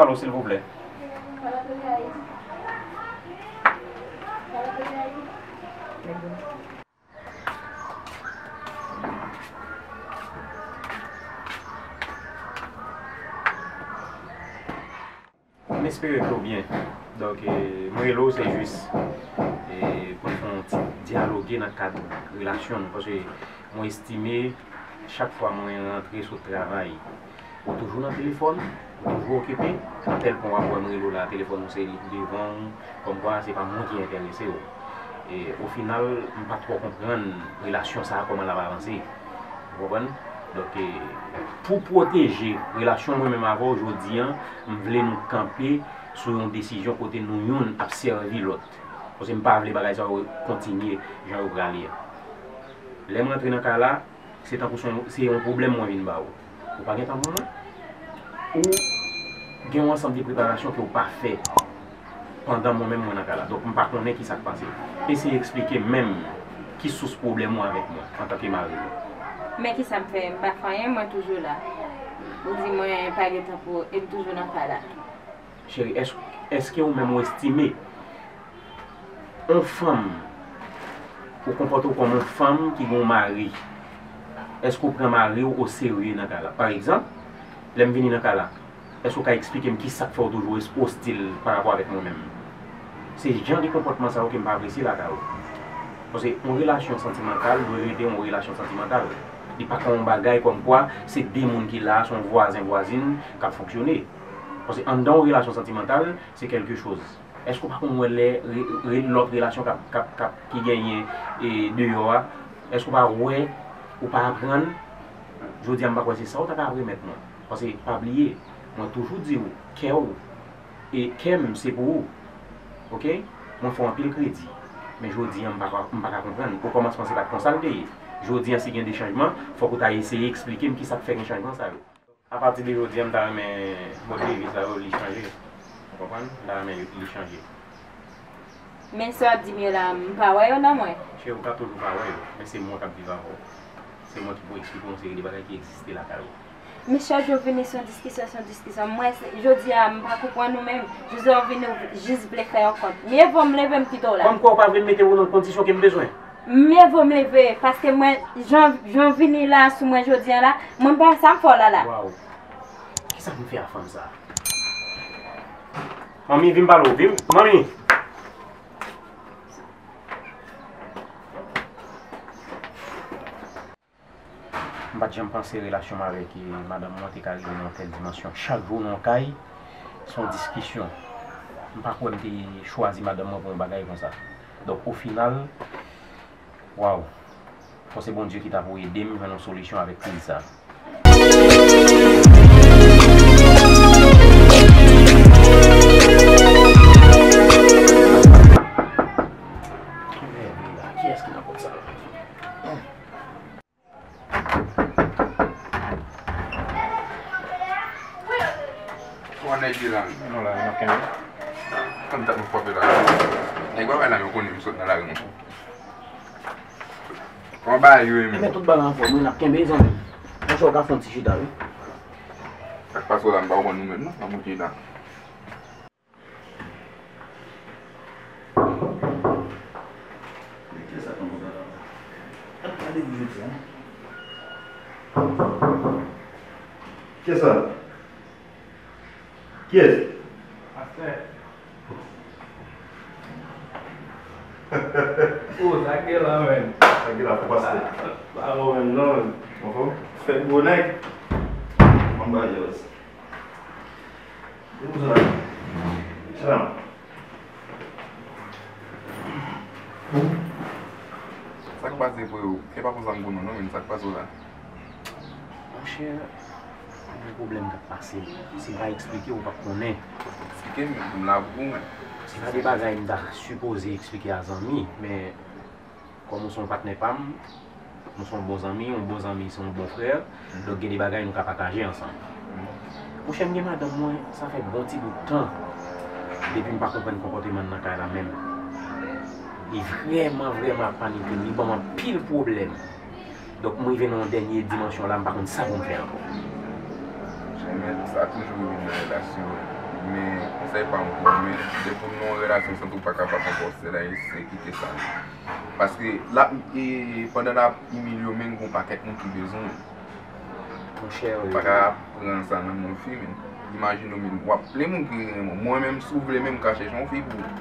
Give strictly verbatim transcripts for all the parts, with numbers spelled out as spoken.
Alo, silvouplè. M espere ke w byen. Donk, eh, mwen rele w, se jis, eh, pou n fè yon ti dyaloge nan kad relasyon nou. Paske mwen estime, chak fwa mwen rantre sot travay, ou toujou nan telefòn, ou toujou okipe, a tèl pwen w ap wè m rele w la, telefòn ou se li ki devan w, kòmkwa se pa mwen ki enterese w. E, o final, m pa twò konprann relasyon sa a, kòman l ap avanse. Ou konprann? Donk, e, pou pwoteje relasyon mwen menm avè w jodi a, m vle nou kanpe sou yon desizyon kote nou youn ap sèvi lòt. Paske m pa vle bagay sa yo kontinye jan yo prale a. Lè m rantre nan kay la, se tankou se yon, se yon pwoblèm mwen vin ba ou. Ou pa gentan pran mwen. Ou gen yon ansanm de preparasyon ke w pa fè pandan mwen menm mwen nan kay la. Donk, m pa konnen ki sa k pase. Eseye eksplike menm ki sous pwoblèm ou avèk mwen antanke mari ou. Men ki sa m fè? M pa fè anyen, mwen toujou la. Ou di mwen pa gen tan pou ou, e m toujou nan kay la. Cheri, èske, èske ou menm ou estime yon fanm, ou konpòte w kòm yon fanm ki gen yon mari, èske ou pran mari w oserye nan kay la? Pa egzanp, lè m vini nan kay la, èske ou ka eksplike m ki sa k fè w toujou res-, ostil pa rapò avèk mwen menm? Se jan de konpòtman sa yo ke m pa apresye lakay ou. Paske yon relasyon santimantal dwe rete yon relasyon santimantal. Li pa ka yon bagay kòmkwa se de moun ki la, se yon vwazen vwazin k ap fonksyone. Paske anndan yon relasyon santimantal, se kèlke choz. Èske ou pa konn wè lè re-, re-, lòt relasyon k ap, k ap, k ap, ki genyen, e, deyò a? Èske ou pa wè, ou pa aprann? Jodi a, m pa kwè se sa ou ta ka remèt mwen. Paske, pa bliye, mwen toujou di w, kè w, e kè m se pou ou. Oke? Mwen fè w anpil kredi. Men jodi a, m pa ka, m pa ka konprann. O kòmansman, se pa t konsa l te ye. Jodi a, si gen de chanjman, fòk ou ta eseye eksplike m ki sa k fè gen chanjman sa yo. Apati de jodi a, m ta renmen mòd de vi sa yo li chanje. Ou konprann? M ta renmen li chanje. Men sa w ap di m yo la, m pa wè yo nan mwen. Cheri, ou ka toujou pa wè yo, men se mwen k ap viv avè w. Se mwen ki pou eksplike w yon seri de bagay ki egziste lakay ou. Men chak jou w vini se yon diskisyon, se yon diskisyon. Mwen, se, jodi a, m pa konprann ou menm. Jodi a, w vini, w jis vle fè yon kont. Mye vo m leve, m kite w la. Kòmkwa ou pa vle m mete w nan kondisyon ke m bezwen. Mye vo m leve, paske mwen, jan, jan w vini la sou mwen jodi a la, mwen pa sa m fè w la la. Waw. Kisa pou m fè a fanm sa? Manmi, vin pale w, vin. Manmi! M pa t janm panse relasyon m avèk, eh, madanm mwen te ka rive nan yon tèl dimansyon. Chak jou nan yon kay, se yon diskisyon. M pa kwè m te chwazi madanm mwen pou yon bagay konsa. Donk, o final, waw, fò se Bondye ki ta pou ede m jwenn yon solisyon avèk kriz sa. Kiyès ki nan pòt sa la? Kòman nèg yo la? Nou la, n ap kenbe. Kòm tèt nou frape la. Nèg pa wè la, yo konnen m sot nan lari, non. Kòman bagay yo ye, men? Ebyen, tout bagay anfòm, wi, n ap kenbe, zanmi. Monchè, ou ka fè yon ti chita, wi. Sa k pase w la, m pa konprann nou menm, non, nan moun ki la. Men kiyès sa konn sa? Gade pou jodi a. Kiyès sa? Kiyès? Pastè. Oh, sa k gen la, menm? Sa k gen la, fò pastè. Pa bon menm, non, menm. Anfòm? Fèt gwo nèg. Anba yòs. E pou sa. Salam. Sa k pase pou yo? E pa konsa m konnen w non, men sa k pase w la? Monchè, pa gen pwoblèm k ap pase. Si m pa eksplike, ou p ap konnen. Eksplike m, m la pou ou. Se pa de bagay m ta sipoze eksplike a zanmi, men kòm ou se yon patnè pa m, nou se yon bon zanmi, yon bon zanmi se yon bon frè, donk gen de bagay nou ka pataje ansanm. Monchè, m gen madanm mwen, sa fè bon ti bout tan depi m pa konprann konpòteman l nan kay la menm. Li vrèman, vrèman ap panike m, li ban m anpil pwoblèm. Donk, m rive nan yon dènye dimansyon la, m pa konn sa pou m fè ankò. Monchè, men sa toujou rive nan relasyon. Men konsèy pa m pou ou, men depi w nan yon relasyon santi w pa kapab ankò, sèl a se kite sa. Paske l ap, e, pandan l ap imilye w, men gen yon pakèt moun ki bezwen w. Monchè, wi. Ou pa ka pran sa nan men yon fi, men. Imajine w, men, w ap plen moun ki renmen w. Mwen menm, si w vle menm, m ka chèche yon fi pou ou.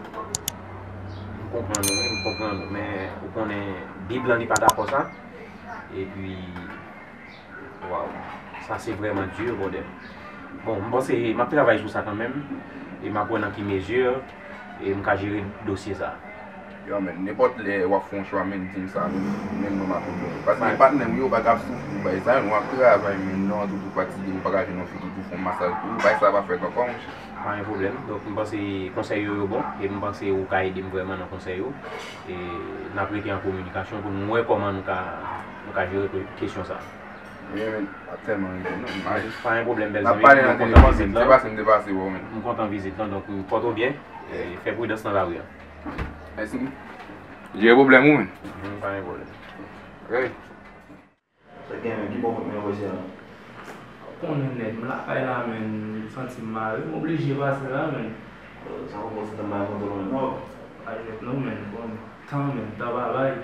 M konprann ou, wi, m konprann ou, men ou konnen Bib lan li pa dakò sa. Epi, waw, sa se vrèman di, brother. Bon, m panse m ap travay sou sa kanmenm, e m ap wè nan ki mezi, e m ka jere dosye sa. Yo, men, nenpòt lè w ap fè yon chwa, men, di m sa, men, men mwen m ap ouvri. Paske patnè m yo pa ka ap soufri pou bay sa, men w ap travay, men non, tout ou fatige, ou pa ka jwenn yon fi ki pou fè yon masaj pou ou, bay sa pa fèt ankò, monchè. Pa gen pwoblèm. Donk, m panse konsèy yo, yo bon, e m panse ou ka ede m vrèman nan konsèy yo. E n ap rete an kominikasyon pou nou wè kòman nou ka, nou ka jere kesyon sa. Wi, men, m ap tèlman rive, non. Pa gen pwoblèm, bèl zanmi. N ap pale nan telefòn, men m te pase, m te pase wè w, men. M kontan vizit lan, donk, pòte w byen, e fè pridans nan lari a. Mèsi. Jere pwoblèm ou, men. Mhm, pa gen pwoblèm. Ok. Sa gen, men, ki bò w met mwen wè se la? Ou konnen nèg, m lakay la, men, m santi m mare, m oblije pase la, men. Sa fè yon ti tan m pa rankontre w, non? Pa jwèt non, men, bon, tan, men, tan pa bay.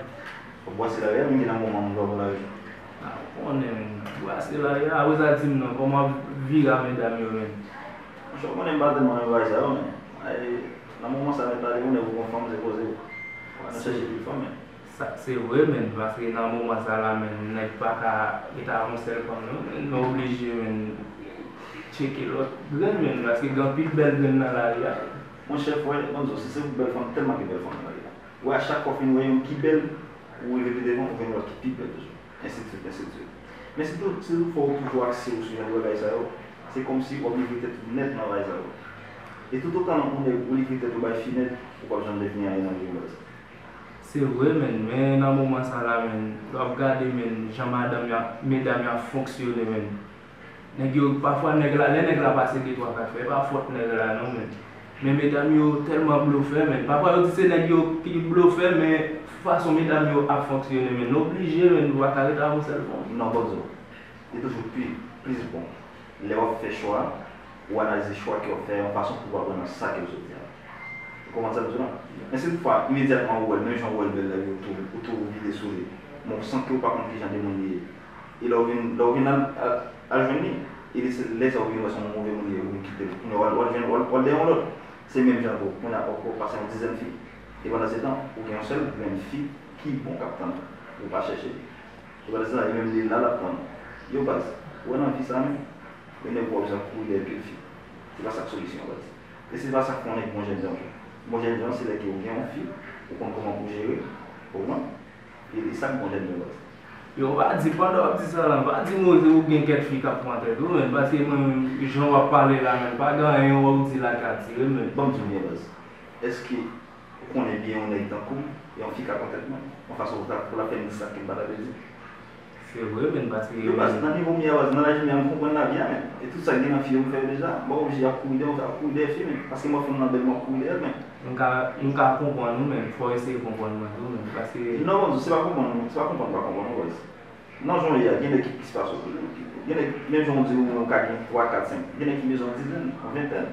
Ou bwase lari a, men, ki nan moman m dwe bwase lari a. A, ou konnen, men, bwase lari a, apre sa di m non, kòman w ap vire a medam yo, men? Monchè, ou konnen m pa tèlman renmen bagay sa yo, men. Ay, nan moman sa, men, pale yon nèg ou gon fanm, se koze w. Ou pa nan chèche pil fanm, men. Sa se vre, men, paske nan moman sa la, men, nèg pa ka rete ak yon sèl fanm, non, men, nou oblije, men, tcheke lòt grenn, men, paske gen anpil bèl grenn nan lari a. Monchè, frè, ban m di w, si se pou bèl fanm, tèlman gen bèl fanm nan lari a. Ou wè, a chak fwa w fin wè youn ki bèl, ou rive pi devan, ou jwenn lòt ki pi bèl toujou. Ensidswit, ensidswit. Men si tout, si toutfwa ou toujou akse w sou jan de bagay sa yo, se kòmsi w ap livre tèt ou nèt nan bagay sa yo. E toutotan yon nèg ou livre tèt ou bay fi nèt, ou p ap janm devni ayen nan vi w, baz. Se vre, men, men nan moman sa la, men, lè w ap gade, men, jan madanm yo ap, medam yo ap fonksyone, men, nèg yo, pafwa nèg la, lè nèg la pase de twa kat fwa, e pa fòt nèg la non, men. Men medam yo tèlman blofè, men. Pafwa yo di se nèg yo ki blofè, men fason medam yo ap fonksyone, men, nou oblije, men, nou pa ka rete ak yon sèl fanm. Non, ban m di w, li toujou pi, plis bon lè w ap fè chwa, ou analize chwa ke w ap fè yon fason pou w aprann nan sa ke w sot di a. Ou konprann sa m di w la? Men si toutfwa, imedyatman ou wè l, menm jan ou wè l bèl la, ou tou, ou tou vide sou li, men w santi w pa konn kijan de moun li ye. E lè w vin, lè w vin al, al, al jwenn li, e li se lè sa w vin wè se yon move moun li ye, ou vin kite l. Kounye a w al, w al jwenn, w al, w al dèyè yon lòt. Se menm jan tou, kounye a w, w pase yon dizèn fi. E pandan se tan, ou gen yon sèl grenn fi ki bon k ap tann ou. Ou pa chèche li. E pandan se tan, li menm li la, l ap tann ou. Yo baz, ou wè nan vi sa menm, yon nèg ou wè w ap kouri dèyè pil fi. Se pa sa k solisyon an, baz. E se pa sa k fè yon nèg bon jènjan tou. Bon jènjan, se lè ke ou gen yon fi, ou konn kòman pou jere, ou konprann? E, e sa k bon jènjan, baz. Yo, pa di, pandan w ap di sa la, pa di m ou gen kèk fi k ap pran tèt ou, men, paske mwen, jan w ap pale la, men, pa gen anyen w di la k atire m, men. Ban m di w byen, baz. Èske ou konnen byen yon nèg tankou m, yon fi ka pran tèt mwen, yon fason pou l ap fè m di sa ke m pa ta dwe di? Se vre, men, paske. Yo, baz, nan nivo m ye a, baz, nan laj m ye a, m konprann lavi a, men. E tout sa k gen nan fi yo, m fè yo deja. M pa oblije ap kouri dèyè, ap kouri dèyè fi, men. Paske m wè fanm nan bèl, m ap kouri dèyè l, men. M ka, m ka konprann ou, men. Fò w eseye konprann mwen tou, men. Paske. Non, bon, se pa konprann, se pa konprann, pa konprann ou, baz. Nan jan w ye a, gen nèg ki plis pase w toujou. Gen nèg, menm jan w di, ou menm ou ka gen twa, kat, senk. Gen nèg ki bezwen yon dizèn, yon ventèn.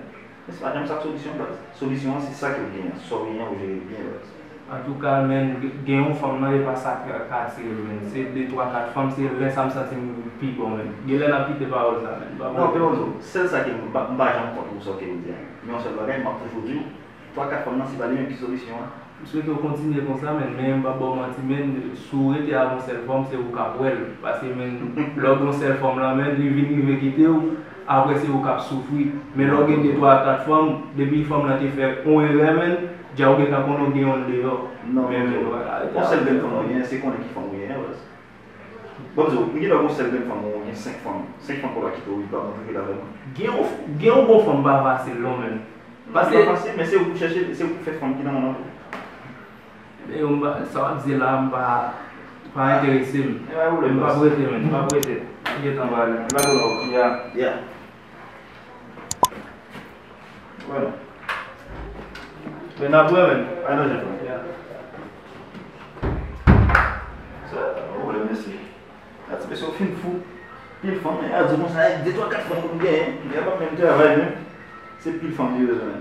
Men se pa janm sa k solisyon, baz. Solisyon an, se sa ke w genyen an. Sa w genyen an, ou jere l byen, baz. Antouka, men, gen yon fanm nan, e pa sa k ka atire m, men. Se de, twa, kat fanm, se lè sa m santi m pi bon, men. Gen lè n ap kite pawòl sa, men. Non, men, sèl sa ke m pa, m pa janm kont pou sa w ke w di a. Men yon sèl bagay, m ap toujou di w, twa, kat fanm nan, se pa li menm ki solisyon an. M swete w kontinye konsa, men, men m p ap ba w manti, men, si w rete ak yon sèl fanm, se ou k ap wè l. Paske, men, lè w gen yon sèl fanm lan, men, li vin rive kite w, apre se ou k ap soufri. Men lè w gen de, twa, kat fanm, depi fanm lan te fè yon erè, men, dja ou gentan konnen w gen yonn deyò. Non, men, men, ou pa ka rete ak yon sèl fanm. Yon sèl grenn fanm ou genyen, se konnen ki fanm ou genyen, baz. Bon, m di w, m gen lè gon sèl grenn fanm, ou gen senk fanm. Senk fanm pou la kite w, li pa bon, trete l avè mwen. Gen yon, gen yon bon fanm pa fasil non, men. Paske li pa fasil, men se ou pou chèche, se ou pou fè fanm ki nan men w tou. Men yo, m pa, sa w ap di la, m pa, pa enterese m. E pa pwoblèm, baz. M p ap rete, men, m p ap rete. M gentan pale. M pa gen lòt. Yeah. Yeah. Wè non. Men n ap wè, men. Ay non, jèn fanm. Yeah. Sa, pa pwoblèm, mèsi. Gade ti mesye, w fin fou. Pil fanm, men, a di konsa, de twa kat fanm pou m genyen. Nèg la p ap menm travay, menm. Se pil fanm ki bezwen.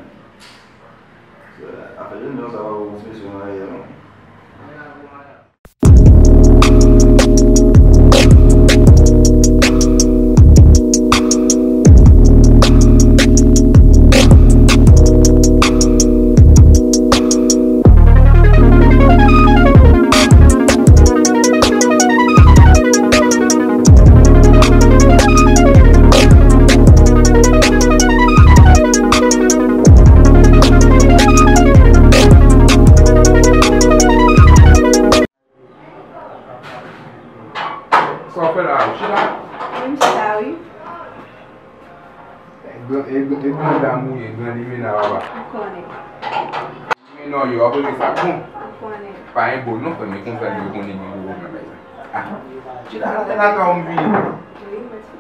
Afè jèn jan sa pa pou ti mesye an la ye non. Sa w fè la, ou chita? Wi, m chita, wi. E gran, e gran, e gran dam ou ye, gran limena papa. Ou konnen. Limena w ye, w ap rele sa bon. Ou konnen. Pa en bon non, frè m, e konsa li yo konnen gen gwo pwoblèm avè sa. Ah, chita, antre lakay ou m vini. Wi, mèsi.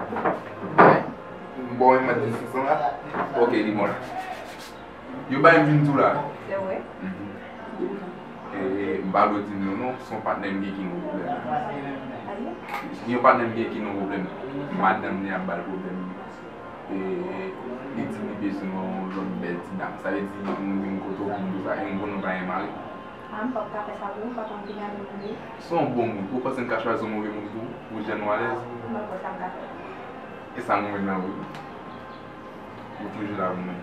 Bon, e mwen di sou son la. Ok, li bon la. Yo bay m vin tou la. Se vre? Mhm. E, m pa dwe di nou non, se yon patnè m gen ki gen yon pwoblèm. Gen yon patnè m gen ki gen yon pwoblèm. Madanm li ap ba l pwoblèm. E, li di li bezwen yon lòt bèl ti dam. Sa vle di, m vin kote w pou m di w sa, e m konnen w pa gen mari. A, m p ap ka fè sa pou ou, m pa konn ki jan de moun li. Se yon bon moun. Ou panse m ka chwazi yon move moun pou ou, pou jèn ou alèz? M pa konn sa m ka fè. E sa m renmen nan ou. Ou toujou la pou mwen.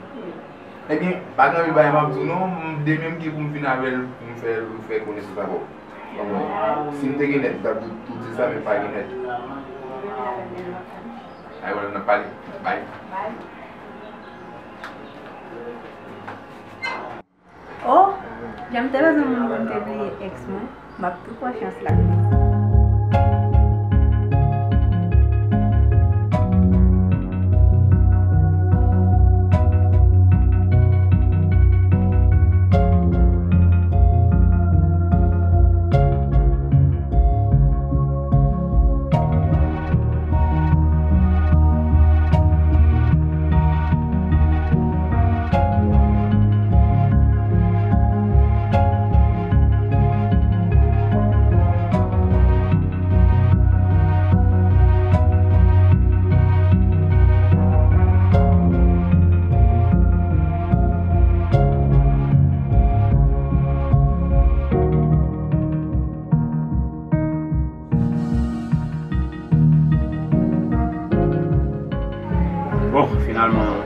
Ebyen, pa gen anpil bagay m ap di w non, m demen m gen pou m vin avè l, pou m fè l, pou m fè konesans avè w. Konprann? Si m te gen nèt, m t ap di w, ou di sa, men pa gen nèt. Ay, wè, n ap pale. Bay. Oh, jan m te bezwen moun pou m te bliye ex mwen, m ap tou pran chans la. Bon, finalman,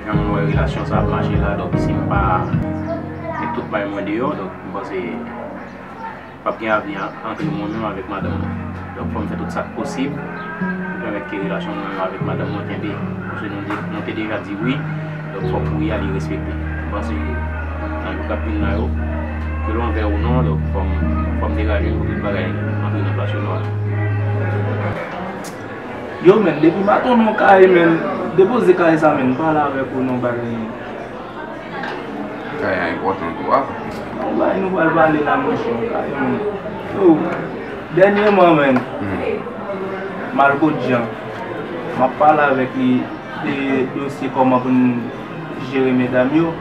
jan mwen wè relasyon sa ap mache la, donk si m pa met tout may mwen deyò, donk m panse p ap gen avni an-, ant mwen menm avèk madanm mwen. Donk fò m fè tout sa k posib pou pèmèt ke relasyon mwen menm avèk madanm mwen kenbe. Paske nou de-, nou te deja di wi, donk fòk wi a li respekte. M panse nan jou k ap vin la yo, ke l anvè ou non, donk fò m, fò m degaje m pou tout bagay antre nan plas yo nòmal. Yo, men, depi maton non kay, men, depoze kay sa, men, pale avèk ou non bagay. Kay a enpòtan tou a. Yon bagay nou pral pale la, monchè, kay, men. Yo, dènyèman, men, Malkot Jan, m ap pale avèk li de dosye kòman pou n jere medam yo.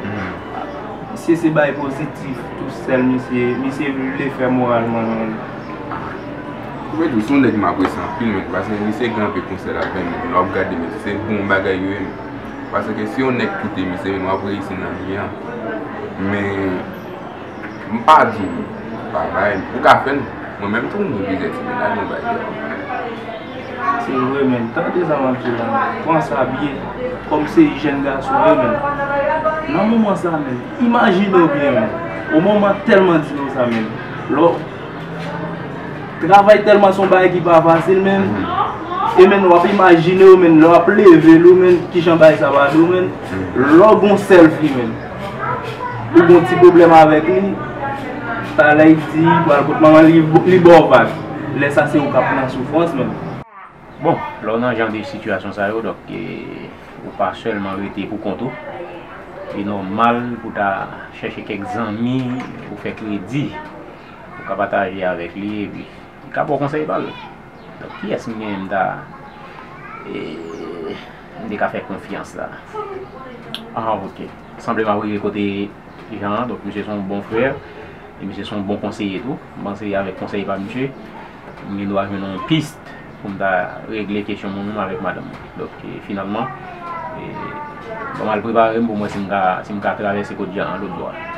Misye se bay pozitif tou sèl, misye, misye vle fè moral mwen menm. Ou vle di w se yon nèg m apresye anpil, men, paske misye gen anpil konsèy l ap bay, men, lè w ap gade, men, se bon bagay yo ye, men. Paske si yon nèg koute misye, men, w ap reyisi nan vi an. Men, m pa di w pa bay, ou ka fè l. Mwen menm tou, m gen plizyè ti mennaj, mwen bay kè. Se vre, men, tande sa m ap di w la, men. Pran sa byen, kòm se jèn gason w ye, men. Nan moman sa, men, imajine w byen, men. O moman tèlman di nou sa, men. Lò, travay tèlman se yon bagay ki pa fasil, men. E, men, w ap imajine w, men, lè w ap leve l, ou, men, kijan bagay sa va di w, men. Lè w gon sèl fi, men. Ou gon ti pwoblèm avèk li, talè y di, pral kot manman li, li ba w vag. Lè sa se ou k ap nan soufrans menm. Bon, lè w nan jan de sitiyasyon sa yo, donk, e, ou pa sèlman rete pou kont ou. Li nòmal pou ta chèche kèk zanmi, ou fè kredi, ou ka pataje avèk li, epi li ka ba w konsèy pa l. Donk, kiyès m genyen m ta, e, m te ka fè konfyans la? Ah, ok. Sanble m ap rive kote Jan an. Donk, misye se yon bon frè, e misye se yon bon konseye tou. M panse avèk konsèy pa misye, m gen dwa jwenn yon pis pou m ta regle kesyon mwen menm avèk madanm mwen. Donk, e, finalman, E, ban m al prepare m pou m wè si m ka, si m ka travèse kot Jan an lòt bò a.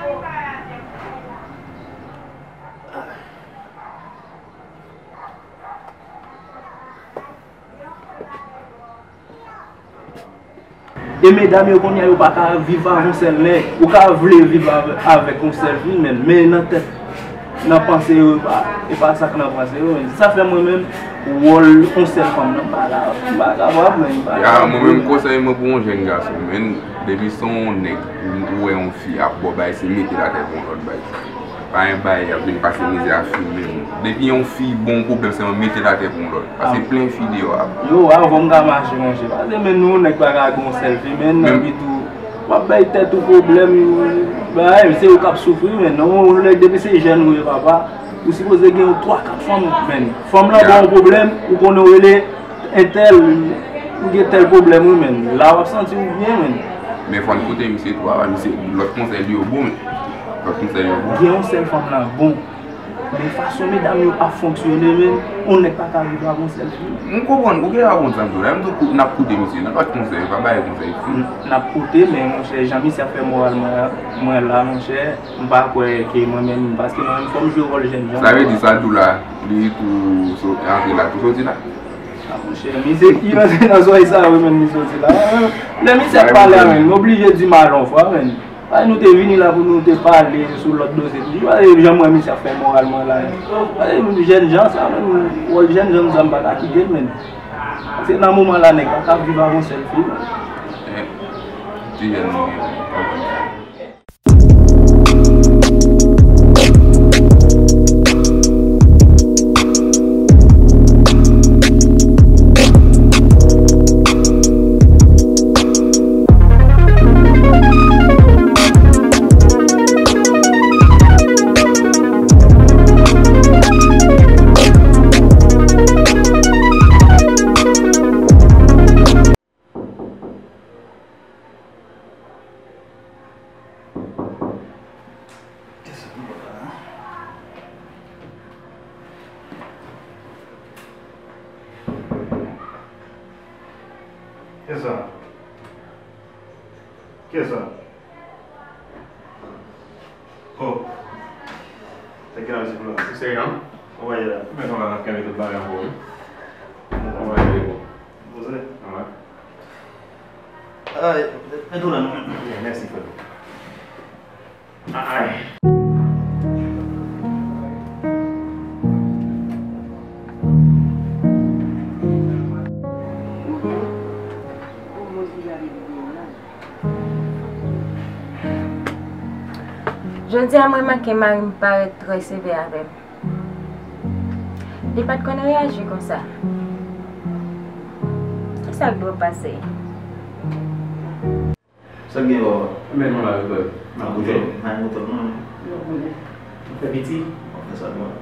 E medam yo kounye a yo pa ka viv avè yon sèl nèg. Ou ka vle viv avè, avèk yon sèl fi, men, men nan tèt, nan panse yo, e pa, e pa sa k nan panse yo, men. Sa fè mwen menm, wòl yon sèl fanm nan, m pa ka, m pa kapab, men, m pa Ya, kapab, mwen menm, men. Konsèy mwen pou yon jèn gason, men, depi se yon nèg, ou wè yon fi ap ba w bay, se mete l atè pou yon lòt bay. Pa gen bagay ap vin pase mizè a fi menm. Depi yon fi ba w pwoblèm, se yon mete l atè pou yon lòt. Paske plen fi deyò a. Yo, avan m ka mache, monchè. Paske menm nou, nèg pa ka gon sèl fi, men nan Menm- bit ou, w ap bay tèt ou pwoblèm, bagay, se ou k ap soufri, men non, yon nèg depi se jèn ou ye, papa, ou sipoze gen yon twa, kat fanm, men. Fanm lan ba w pwoblèm, ou konnen w rele entèl, ou gen tèl pwoblèm, wi, men. La w ap santi w byen, men. Men fò n koute misye tou, papa, misye, lòt konsèy li yo bon, men. Lòt konsèy yo bon. Gen yon sèl fanm lan bon. Men fason medam yo ap fonksyone, men, yon nèg pa ka viv avè yon sèl fi. M konprann, ou gen rezon sa m di w la. M di w n ap koute misye, n ap ba l konsèy, yo pa bay konsèy fi. N ap koute, men monchè, jan misye ap fè moral mwen, mwen la, monchè, m pa kwè ke mwen menm, paske mwen menm fò m jwe wòl jènjan. Sa vle di sa l di w la, li tou so-, antre la, tou soti la? A, monchè, misye ki rantre nan zòrèy sa, wi, menm li soti la. Lè misye ap pale a, men, m oblije di mal yon fwa, men. Ay, nou te vini la pou nou te pale sou lòt dosye toujou. Ay, jan mwen misye ap fè moral mwen la. Ay, jèn jan sa, men, wòl jèn jan sa m pa ka kite l, men. Paske nan moman la, nèg pa ka viv avè yon sèl fi, men. Eh, ti jèn nou ye, konprann sa. Kisa? Kisa? Oh. Sa ki la, mesye Florent? Se serye, non? Kòman ye la? Men kòman n ap kenbe tout bagay anfòm, wi. Kòman ye, bon? Poze. Anlè. Ay, men tou la, non. Byen, mèsi, frè. Ay. Jodi a, mwen manke mari m parèt trè sevè avè m. Li pa t konn reyaji konsa. Kisa k dwe pase? Sa k gen yo? Men nou la, wi, frè. M ap koute w. Mwen koute w, non. Ou fè piti? Mwen fè sa, mwen.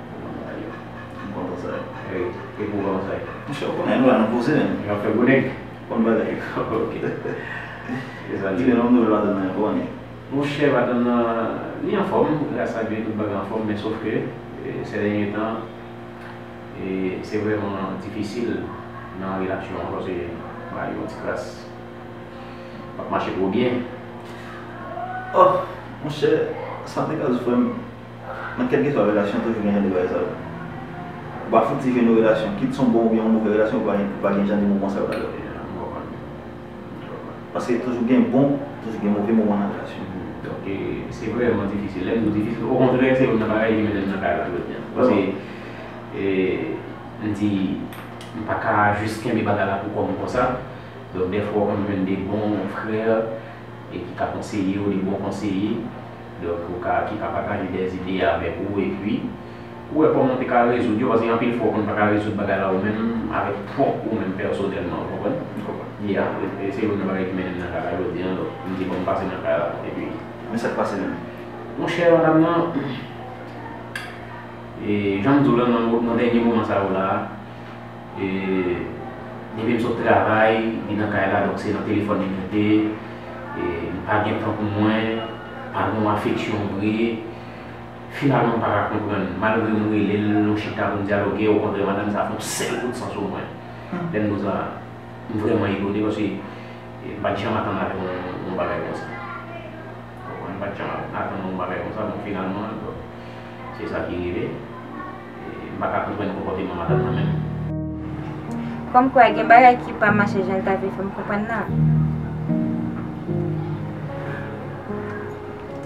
M kontan sa. E, e pou w kontan sa? Monchè, ou konnen nou la, nou poze, men. Y ap fè gwo nèg. Bon bagay. Ok. Se sa li ye. Di men, yon nouvèl madanm nan, kòman li ye? Monchè, madanm nan, li anfòm, gras a Dye, tout bagay anfòm, men sòf ke, e, sè dènye tan, e, se vrèman difisil nan relasyon an, paske, ba, yon ti kras. P ap mache twò byen. Oh, monchè, sa m te ka di w, frè m, nan kèlkeswa relasyon, toujou gen jan de bagay sa yo. Ou pa fouti jwe nan relasyon, kit se yon bon oubyen yon move relasyon, ou pa gen, ou pa gen jan de mo konsa yo ladan l. Paske toujou gen bon, toujou gen move moman nan relasyon. Donk, e, se vrèman difisil. Lè m di w difisil, okontrè, se youn nan bagay ki mennen m nan kay la jodi a. Paske, e, m di, m pa ka jis kenbe bagay la pou kò m konsa. Donk, dèfwa, w konn jwenn de bon frè e ki ka konseye w, de bon konseye, donk, ou ka, ki ka pataje dèzide avèk ou, epi, ou wè kòman w te ka rezoud yo, paske anpil fwa, w konn pa ka rezoud bagay la ou menm, avèk pwòp ou menm pèsonèlman, ou konprann? Ya, e, e se youn nan bagay ki mennen m nan kay la jodi a, donk, m di, bon, m pase nan kay la, epi. Men sa k pase menm? Monchè, madanm nan, e, jan m di w la, nan, nan dènye moman sa yo la, E, depi m sot travay, li nan kay la, donk se nan telefòn li rete. E, m pa gen tan pou mwen, pa gen yon afeksyon vre. Finalman, m pa ka konprann. Malgre m rele l, nou chita pou n dyaloge, okontrè, madanm sa fè yon sèl kout san sou mwen. Lè m di w sa, m vrèman etone, paske E m pa t janm atann avè w yon, yon bagay konsa. Ou konprann? M pa t janm atann yon bagay konsa, bon, finalman, bon, se sa ki rive. E m pa ka konprann konpòteman madanm nan menm. Kòmkwa gen bagay ki pa mache jan l ta vle fè m konprann nan.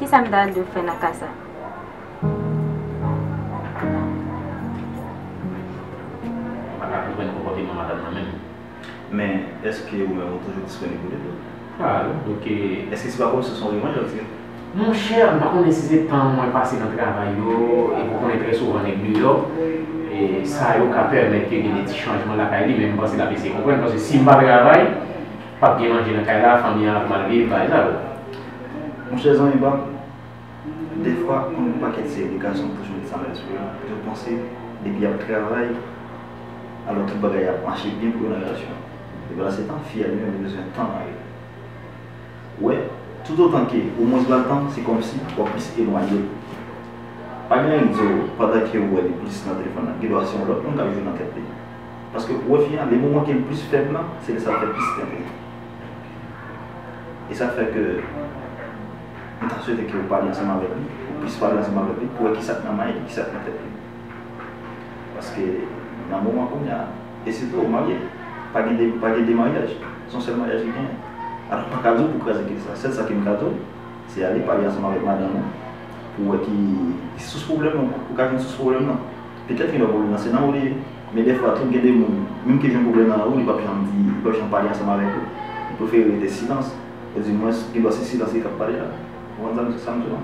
Kisa m ta dwe fè nan ka sa? M pa ka konprann konpòteman madanm nan menm. Men, èske ou menm ou toujou disponib pou li tou? Klaro, donk, e, èske se pa kòmsi se yon revanj w ap tire? Monchè, m pa konnen si se tan mwen pase nan travay yo, e ou konnen trè souvan nèg deyò, e sa yo ka pèmèt ke gen de ti chanjman lakay li, men m panse l ap eseye konprann, paske si m pa travay, p ap gen manje nan kay la, fanmi an ap mal viv, bagay sa yo. Monchè zanmi pa m, dèfwa, konn yon pakèt seri de gason ki toujou met sa nan lespri yo. Yo panse, depi y ap travay, alò tout bagay ap mache byen pou yo nan relasyon an. Epi pandan se tan, fi a li menm li bezwen tan avè l. Ou wè, toutotan ke ou mwens ba l tan, se kòmsi w ap plis elwanye l. Pa gen anyen ki di w, pandan ke ou wè li plis nan telefòn nan, gendwa se yon lòt moun k ap jwe nan tèt li. Paske ou wè fi a, le moman ke l plis fèb lan, se lè sa l fè plis tenten. E sa fè ke m ta swete ke ou pale ansanm avèk li, ou plis pale ansanm avèk li, pou wè kisa k nan may li, kisa k nan tèt li. Paske nan moman kounye a, e sitou ou marye, pa gen de, pa gen de maryaj, se yon sèl maryaj ki genyen. Alò, m pa ka di w pou kraze kèk sa. Sèl sa ke m ka di w, se ale pale ansanm avèk madanm ou, pou wè ki, ki sous pwoblèm nan, ou ka jwenn sous pwoblèm nan. Petèt gen lòt pwoblèm nan, se nan ou li ye. Men dèfwa tou, gen de moun, menm ke jwenn pwoblèm nan nan ou, li p ap janm di, li p ap janm pale ansanm avèk ou. Li prefere rete silans. Odimwens, gendwa se silans li k ap pale la. Ou konprann sa m, sa m di w lan?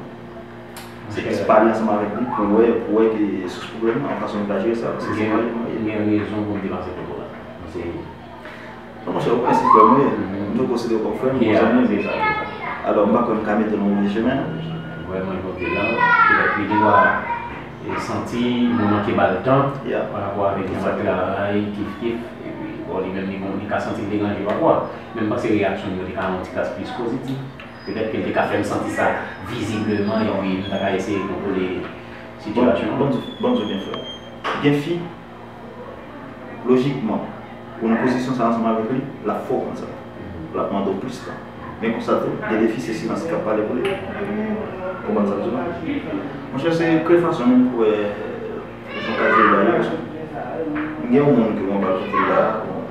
Se jis pale ansanm avèk li pou wè, pou wè ki sous pwoblèm nan, fason li ka jere sa, paske se marye li marye. Gen rezon pou m te pase kote w la. Se Non, monchè, ou konnen se frè m ou ye. M tou konsidere w kòm frè m, kòm zanmi m. Alò, m pa kwè m ka mete w nan move chemen. Vrèman, jan w te la, petèt li gendwa, e, santi nou manke ba l tan pa rapò avèk jan l ap travay, kif kif, epi, bon, li menm, li, bon, li ka santi l deranje pafwa. Men m panse reyaksyon l yo te ka yon ti kras plis pozitif. Petèt ke l te ka fè m santi sa vizibleman, epi nou ta ka eseye kontwole sitiyasyon an. Bon, bon, bon, byen frè. Gen fi, Lojikman, ou nan pozisyon sa ansanm avèk li, l ap fè w konn sa. L ap mande w plis tan. Men konsa tou, gen de fi se silans ki ap pale pou li. Ou konprann sa m di w la? Monchè, se kreye fason menm pou wè jan w ka jere bagay yo. M gen yon moun ke mwen pral koute la, bon,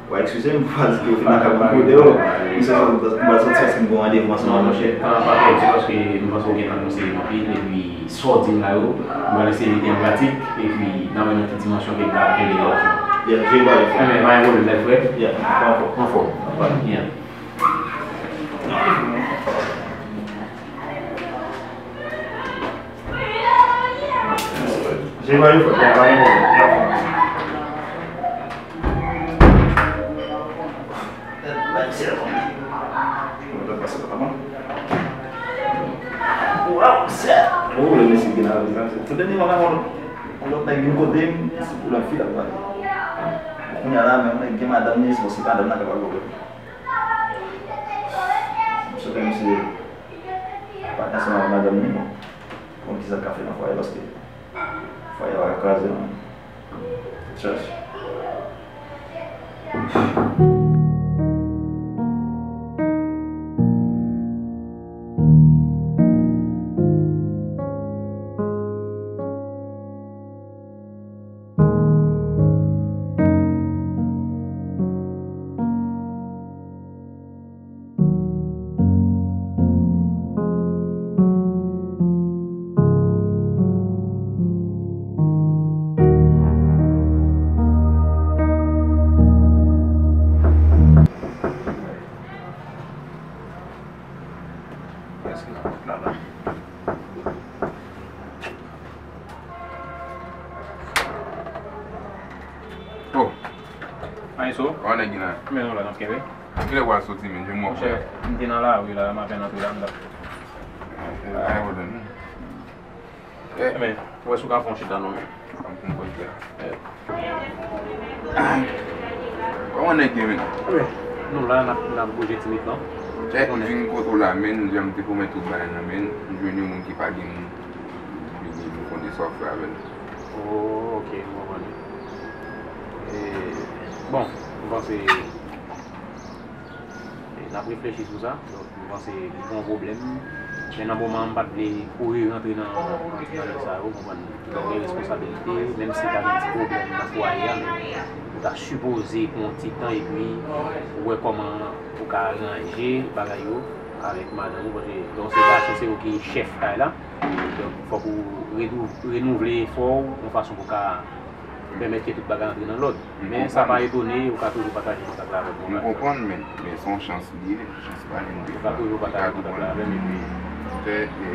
w a eskize m, m pa di ke w fin nan kab kote yo. M se sòt, m pral sòti paske m gen yon randevou ansanm avè l. Monchè, tan an pa pèdi paske m panse w gentan konseye m anpil, epi Sa w di m la yo, m pral eseye mete an pratik, epi n a wè nan ki dimansyon ke m ka kenbe relasyon. Yeah, jere bagay yo, frè. Enben, pa gen pwoblèm nèt, frè. Yeah, anfòm. Anfòm. Anfòm. Yeah. Jere bagay yo, frè. Yeah, pa gen pwoblèm. Yeah, anfòm. Waw, sè! Ou lè mesye gen lavi sa, se tout dènye mwa la, yon lòt nèg vin kote m, se pwoblèm fi l ap pale. Kounye a la, menm nèg gen madanm li, se paske madanm nan ka ba l pwoblèm. M swete misye pa t ansanm avèk madanm li, bon. Konn kisa l ka fè nan fwaye, paske fwaye a pa ka kraze, non. Chèch. Oh. Anyen so? Kòman nèg yo la? Men nou la, n ap kenbe. Kilè w al soti, men? Jwenn mwen. Monchè, m te nan lari la, m apèn antre la, m t ap. Eh, men, wè si w ka fè yon chita non, men. An pou m kontre la. Eh. Kòman nèg yo, men? Wi. Nou la, n ap, n ap bouje timidman. Eh, m vin kote w la, men, jan m te pwomèt ou bagay nan men, m jwenn yon moun ki pa gen moun. Vini, m konn de sa w fè avè l. Oh, ok, m konprann. Eh, bon, m panse N ap reflechi sou sa. Donk, m panse li pa yon pwoblèm. Men nan moman an, m pa t vle kouri rantre nan, nan ti bagay sa yo, konprann. Donk, gen responsabilite, menm si ta gen ti pwoblèm nan fwaye a, men ou ta sipoze pran yon ti tan epi ou wè kòman ou ka ranje bagay yo avèk madanm ou, paske lè w se gason, se ou ki chèf kay la. Donk, fòk ou renou-, renouvle efò w yon fason pou w ka pèmèt ke tout bagay antre nan lòd. Men sa pa etone, ou ka toujou pataje kontak la avèk mwen. M konprann, men, men se yon chans li ye, chans pa yon defwa. Ou ka toujou pataje kontak la avè m, epi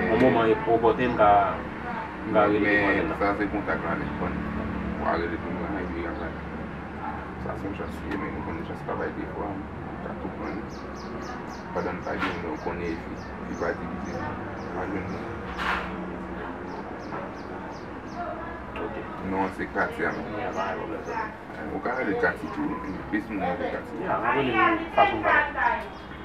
yon moman opòten, m ka, m ka rele demwazèl la. Sa se kontak la, men, bon, w a rele pou mwen, epi apre, sa se yon chans li ye, men ou konnen chans pa bay defwa, ou ka tou pran li. Pandan m pa gen, men ou konnen, epi, epi pa divize, pa jwenn li. Ok. Non, se Katia, men. Ya, pa gen pwoblèm. Ou ka rele Kati tou, plis moun rele Kati. Ya, m ap rele l fason m ka.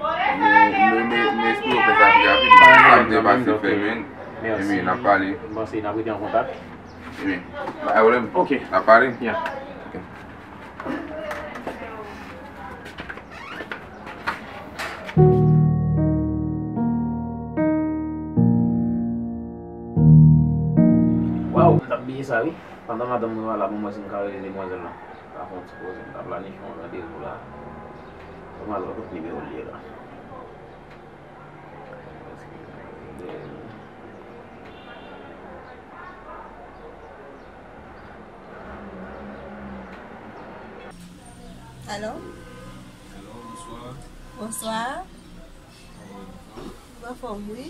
Men, men, men, men espere w fè sa pi rapid. Sa m te pase fè, men. Mèsi. Ebyen, n ap pale. M panse n ap rete an kontak. Ebyen, pa gen pwoblèm. Ok. N ap pale. Ya. Ok. Waw, m t ap bliye sa, wi. Pandan madanm mwen pa la, ban m wè si m ka rele demwazèl la. N a fè yon ti koze, n a planifye yon randevou la. Ban m al wè kot nimewo l ye la. Alo? Alo, bonswa. Bonswa. Ou anfòm? Ou anfòm, wi.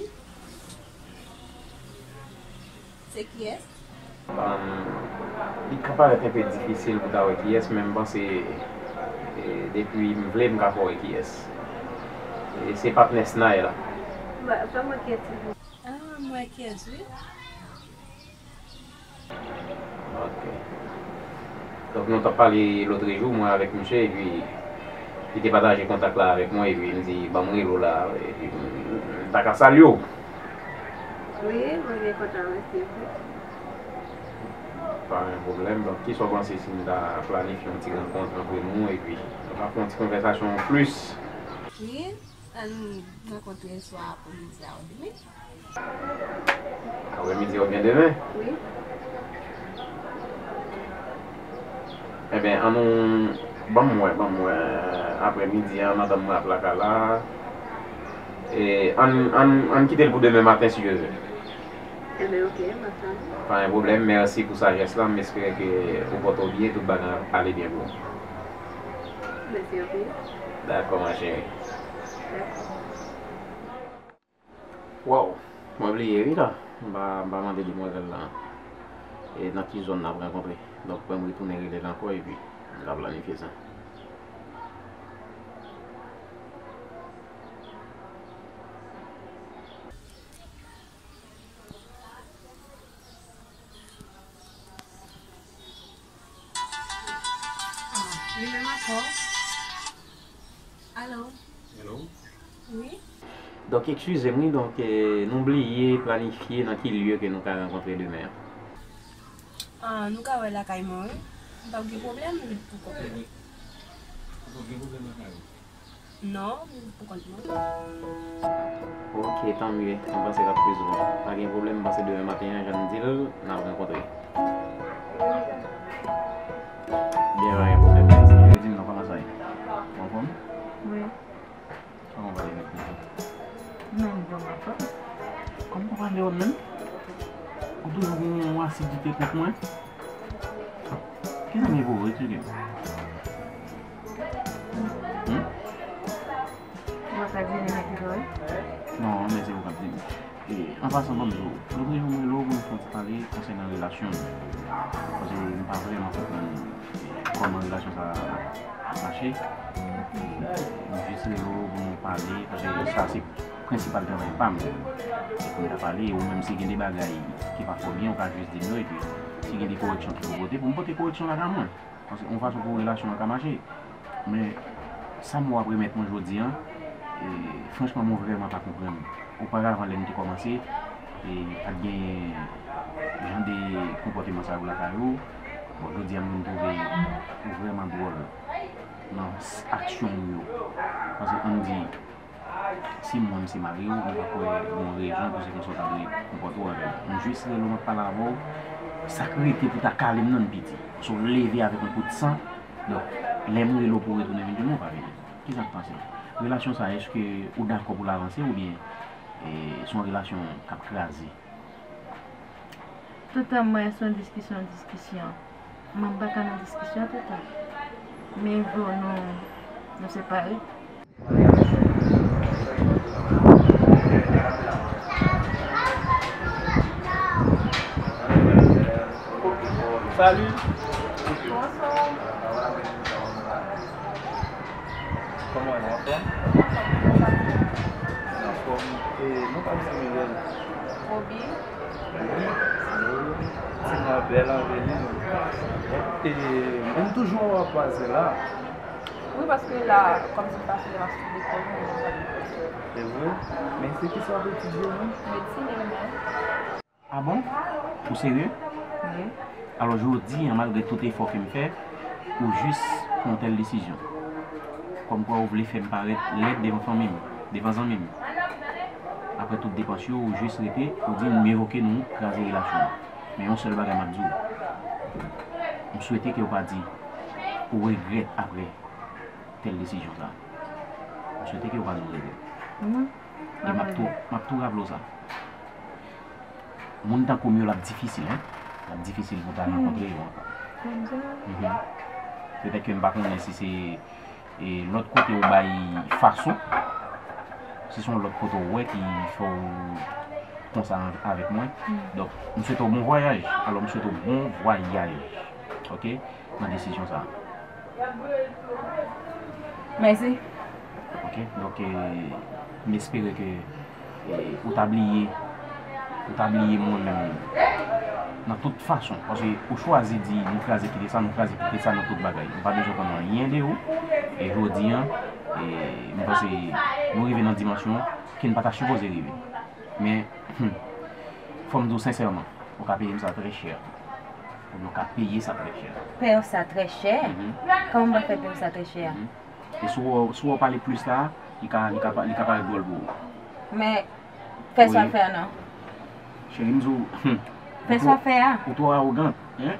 Se kiyès? Li ka parèt enpe difisil pou ta wè kiyès, men m panse, e, depi m vle, m ka fè w wè kiyès. E, se patnè Snay la. Ba, fè m wè kiyès, silvouplè. Ah, m wè kiyès, wi. Ok. Donk, nou t ap pale lòtrejou, mwen avèk misye, epi li te pataje kontak la avèk mwen, epi m di, "Ban m rele w la," epi m, m ta ka salye w. Wi, mwen gen kontak la, silvouplè. Pa gen pwoblèm. Donk, kisa w panse si n ta planifye yon ti rankont antre nou, epi nou ka fè yon ti konvèsasyon plis? Wi. Ann rankontre swa aprèmidi a ou demen. Aprèmidi oubyen demen? Wi. Ebyen, ann nou, ban m wè, ban m wè, aprèmidi a, madanm mwen ap lakay la. E, ann, ann, ann kite l pou demen maten, si Dye vle. Ebyen, ok, m ap tann ou. Pa gen pwoblèm, mèsi pou sajès la, m espere ke ou pòte w byen, tout bagay ap ale byen pou ou. Mèsi anpil. Dakò, ma chérie. Dakò. Waw, mwen bliye wi la. M pa, m pa mande demwazèl la. E nan ki zòn n ap rankontre. Donk, fò m retounen rele l ankò epi m ka planifye sa. Ah, li menm ankò. Alo? Hello? Wi? Donk, eskize m, wi, donk, eh, nou bliye planifye nan ki lye ke nou ka rankontre demen an. Ah, nou ka wè lakay mwen, wi. M p ap gen pwoblèm, m pou kont mwen. Ou p ap gen pwoblèm lakay ou? Non, m pou kont mwen. Ok, tanmye. M panse l ap plis bon. Pa gen pwoblèm, m panse demen maten an, jan n di l, n ap rankontre. Byen, pa gen pwoblèm, mèsi. Yo di m non, kòman sa ye? Ou anfòm? Wi. Kòman w pale nèg konsa? Non, m vrèman anfòm. Kòman w pale w menm? Ou toujou gen yon asidite kont mwen? Kisa m ye pou ou? Eksplike m. Hmm? Ou pa ka di li nan ki zòrèy? Non, men se ou k ap di m. E, an pasan, ban m di w, lòt jou, mwen rele w pou nou fè yon ti pale konsènan relasyon nou. Paske m pa vrèman konprann, e, kòman relasyon sa a ap mache. M jis rele w pou nou pale, paske sa se prensipal travay pa m. Se pou n ta pale, ou menm si gen de bagay ki pa twò byen, ou ka jis di m yo, epi si gen de korèksyon ki pou pote, pou m pote korèksyon lakay mwen. Paske yon fason pou relasyon an ka mache. Men, sa m wè w ap remèt mwen jodi a, e, franchman, mwen vrèman pa konprann. Oparavan, lè n te kòmanse, e, pa t genyen jan de konpòteman sa yo lakay ou. Bon, jodi a, m vin twouve ou vrèman dwòl nan s-, aksyon w yo. Paske, ann di, Si mwen m se mari w, m pa kwè gen yon rezon pou se konsa w ta dwe konpòte w avè m. M jis rele w, m ap pale avè w. Sa k rete pou ta kale m nan, m piti. Paske w leve avèk yon kout san. Donk, lè m rele w pou w retounen vin jwenn mwen, w pa vini. Kisa w panse? Relasyon sa, èske ou dakò pou l avanse oubyen, e, se yon relasyon k ap kraze? Toutan m wè se yon diskisyon, diskisyon. Mwen m pa ka nan diskisyon toutan. Miye vo nou, nou separe. Salut. Bonsoir. Kòman w ye, anfòm? Anfòm. E, non pa m se Mirèl. Robi. Ti nwa bèl anpil, wi. E, m toujou wè w ap pase la. Wi, paske la, kòmsi m pase, m ap swiv lekòl, mwen menm pa gen pwofesè. Se vre? Men se kisa w ap etidye menm? Medsin imen. Ah bon? Ou serye? Wi. Alò, jodi a, malgre tout efò ke m fè, ou jis pran yon tèl desizyon. Kòmkwa ou vle fè m parèt lèd devan fanmi m, devan zanmi m. Apre tout depans yo, ou jis rete, ou di m miye vo ke nou kraze relasyon an. Men yon sèl bagay m ap di w. M swete ke w pa di ou regrèt apre tèl desizyon sa. M swete ke w pa di ou regrèt. Non. E m ap tou, m ap tou raple w sa. Moun tankou m yo, l ap difisil, en. L ap difisil pou w ta rankontre yo ankò. Mhm. Petèt ke m pa konnen si se, e, lòt kote ou bay fason, si se yon lòt kote ou wè ki fè w konsa avèk mwen. Donk, m swete w bon vwayaj. Alò, m swete w bon vwayaj. Oke? Nan desizyon sa. Mèsi. Ok, donk, eh, m espere ke, eh, ou ta bliye, ou ta bliye mwen menm nan tout fason, paske ou chwazi di nou kraze kite sa, nou kraze kite sa nan tout bagay. M pa bezwen konn anyen de ou, e jodi a, eh, m panse nou rive nan dimansyon ke n pa ta sipoze rive. Men, hmm, fò m di w sensèman, ou ka peye m sa trè chè. Ou ka peye sa trè chè. Peye w sa trè chè? Mhm. Kòman m pral fè peye w sa trè chè a? Mhm. E si w, si w pale plis la, li ka, li ka, pa- li ka parèt dwòl pou ou. Men, fè sa w fè a non. Cheri, m di w, hmm, fè sa w fè a. Ou twò awogan, en?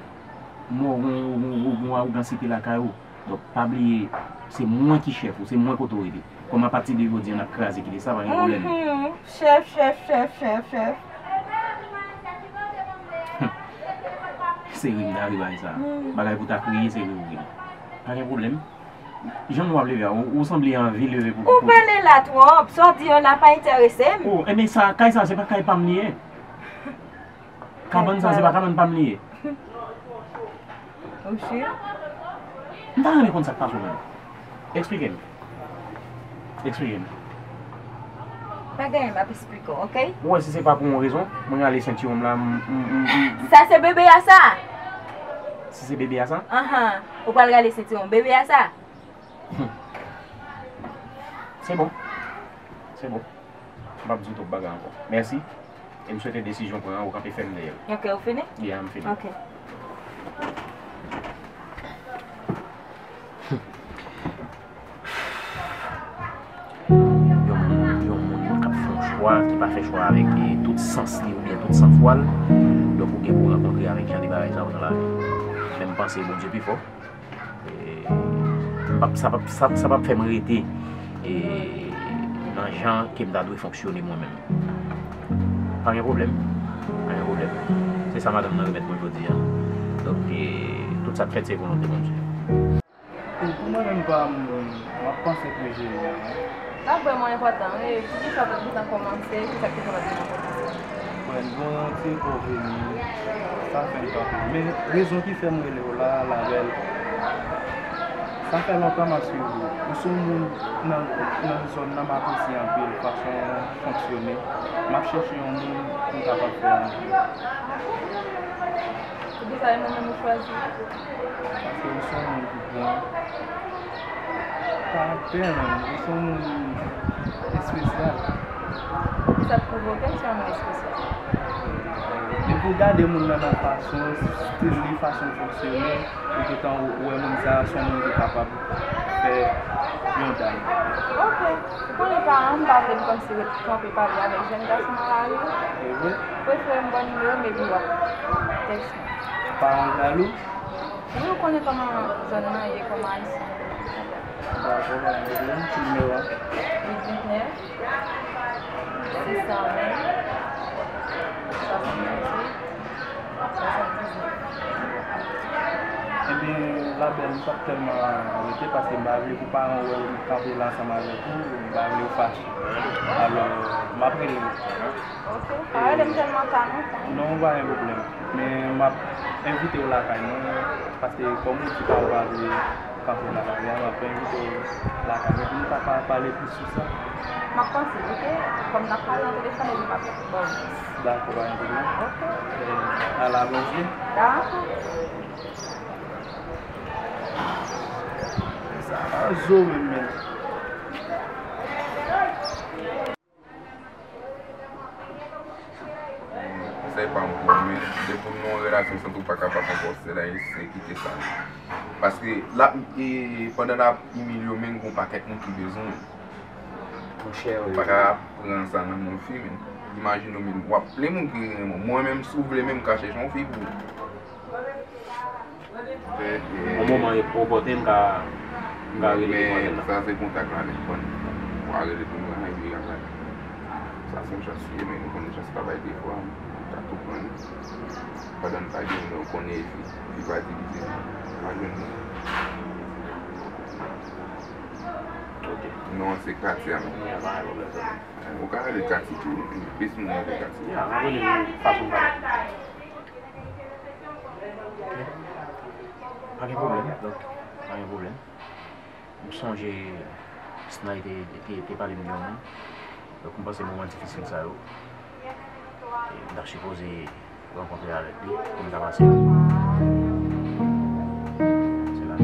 M wè w gen, w gen, w gen awogansite lakay ou. Donk, pa bliye, se mwen ki chèf ou, se mwen k otorite. Kòm apati de jodi a n ap kraze kite sa, pa gen pwoblèm. Mhm. Chèf, chèf, chèf, chèf, chèf. Se ri m ta ri bagay sa. Hmm. Bagay pou ta kriye, se ri ou ri. Pa gen pwoblèm. Jan nou ap leve a, ou, ou sanble anvi leve pou, pou... Ou pale la twòp, sa w di yo la pa enterese m. Oh, enben sa, kay sa, se pa kay pa m li ye. Kabann sa, se pa kabann pa m li ye. Ou si? M ta renmen konn sa k pase w menm. Eksplike m. Eksplike m. Pa gen anyen m ap eksplike w, oke? Ou wè, si se pa pou yon rezon, mwen rale sentiwon m la, m, m, m, m. Sa se bebe a sa? Si se bebe a sa? Anhan. Ou pral rale sentiwon bebe a sa? Hmm. Se bon. Se bon. M p ap di w twòp bagay ankò. Mèsi. E m swete desizyon w pran an, ou kanpe fèm dèyè l. Ok, ou fini? Yeah, m fini. Ok. Yon moun, yon moun k ap fè yon chwa, ki pa fè chwa avèk, eh, tout sans li oubyen tout sanfwa l. Donk, ou gen pou w rankontre avèk jan de bagay sa yo nan lavi. Men m panse Bondye pi fò. E, p ap, sa p ap, sa, sa p ap fè m rete, e, nan jan ke m ta dwe fonksyone mwen menm. Pa gen pwoblèm. Pa gen pwoblèm. Se sa madanm nan remèt mwen jodi a. Donk, e, tout sa k fèt se volonte Bondye. E pou mwen menm pa m, m ap panse pou jere a. Sa vrèman enpòtan, wi. Poukisa w pa t gentan kòmanse? Kisa k te fè w pa t gentan kòmanse? Bon, bon, ti konveni, sa fè l kanpe. Men rezon ki fè m rele w la, Labèl, sa fè lontan m ap swiv ou. Ou se yon moun nan, nan zòn nan m apresye anpil, fason w fonksyone. M ap chèche yon moun pou m kapab fè anpil. Poukisa e mwen menm ou chwazi? Paske ou se yon moun ki pran pa pè menm, ou se yon moun espesyal. Sa k pwovoke l se yon moun espesyal. Depi w gade moun nan nan fason, stil li, fason l fonksyone, ou gentan wè moun sa a se yon moun ki kapab fè yon dam. Ok. Ou konnen paran m pa vle m kòmsi ret kanpe pale avèk jèn gason nan lari. E vre? Prefere m ba w nimewo m epi w ap tèks mwen. Paran w jalou? Wi, ou konnen kòman zòn nan ye kòm ayisyen. Dakò, pa gen pwoblèm. Ki nimewo a? Uit vennèf, sis san ven, swasanndizuit, swasanndiznèf. Ebyen, la bèl, m p ap tèlman rete paske m pa vle pou paran w wè m kanpe la ansanm avèk ou, m pa vle w fache. Alò, m ap rele w. Ok. Pa rele m tèlman ta non. Non, pa gen pwoblèm. Men m ap envite w lakay mwen, paske kòm ou di pa ou pa vle kanpe nan lari a, m ap envite w lakay mwen pou nou ka pa pale plis sou sa. M ap panse, ok? Kòm n ap pale nan telefòn epi m ap ba w. Dakò, pa gen pwoblèm. Ok. Eh, ala bondye. Dakò. Sa a zo menm, men. Sa e pa yon pwoblèm, men depi w nan yon relasyon santi w pa kapab ankò, se la se kite sa. Paske l ap, e, pandan l ap imilye w, men gen yon pakèt moun ki bezwen w. Monchè, wi. Ou pa ka pran sa nan men yon fi, men. Imajine w, men, w ap plen moun ki renmen w. Mwen menm, si w vle menm, m ka chèche yon fi pou ou. Yon moman opòten m ka, m ka rele demwazèl la. Men sa se kontak la, men konn. W a rele pou mwen, epi y ap rele. Sa se yon chans li ye, men ou konnen chans pa bay defwa, m ta tou pran li. Pandan n pa gen, men ou konnen epi, li pa divize, pa jwenn li. Ok. Non, se Katia, men. Ya, pa gen pwoblèm, tonton. Ou ka rele Katia tou, plis moun rele Katia. Ya, m ap rele l fason m pale. Ok. Pa gen pwoblèm, donk, pa gen pwoblèm. M sonje Snay te, te, te pale m de yon moun. Donk, m panse moman difisil sa yo, e, m ta sipoze rankontre avèk li pou m ta pase. Se la.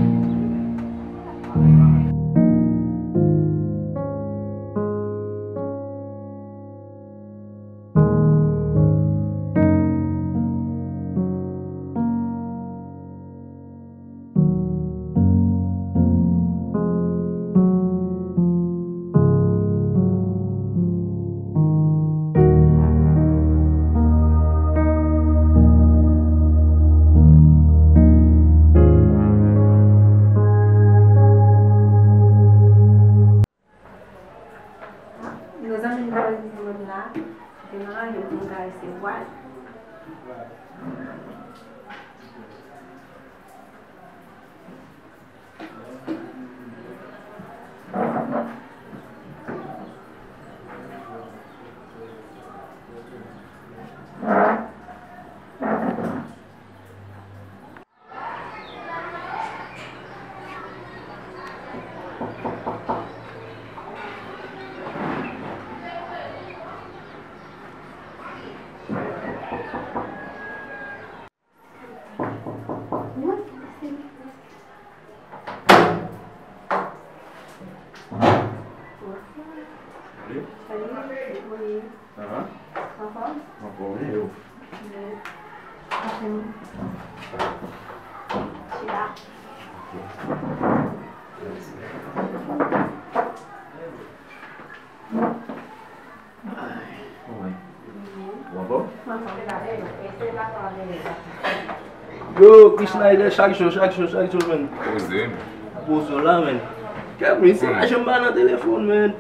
Mezanmi, nou rive lòt la. Demaraj, nou ka resevwa l. Salut. Salut, salut. Anfòm? Anfòm, wi, yo. Chita. Ok. Mèsi. Ay, anfòm? Ou anfòm? Yo, Chrisnaider, chak jou, chak jou, chak jou, menn. Poze, menn. Poze w la, menn. Kèt, menn, se la janm pa nan telefòn, menn.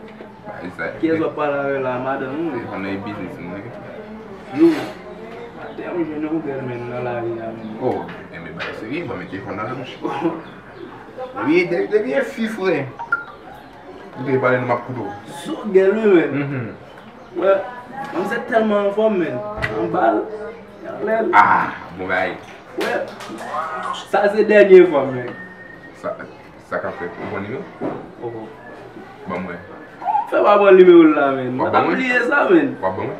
Kiyès w ap pale avè la, madanm ou, menn? Telefòn nan e biznis mwen. Yo, atè m jwenn yon gèl, menn, nan lari a, menn. Oh, enben, bagay serye, ban m telefòn nan, menn. Wi, depi, depi e fi, frè. Ou te pale nou, m ap koute w. Sou gèl, wi, menn. Mhm. Wè, manzè tèlman anfòm, menn. Anba l, anlè l. Ah, bon bagay. Wè, sa se dènye fwa, menn. Sa, sa k ap fèt? Ou pran nimewo? Oho. Ban mwen. Fè pa pran nimewo l la, menn. W ap ban mwen? Bliye sa, menn. W ap ban mwen?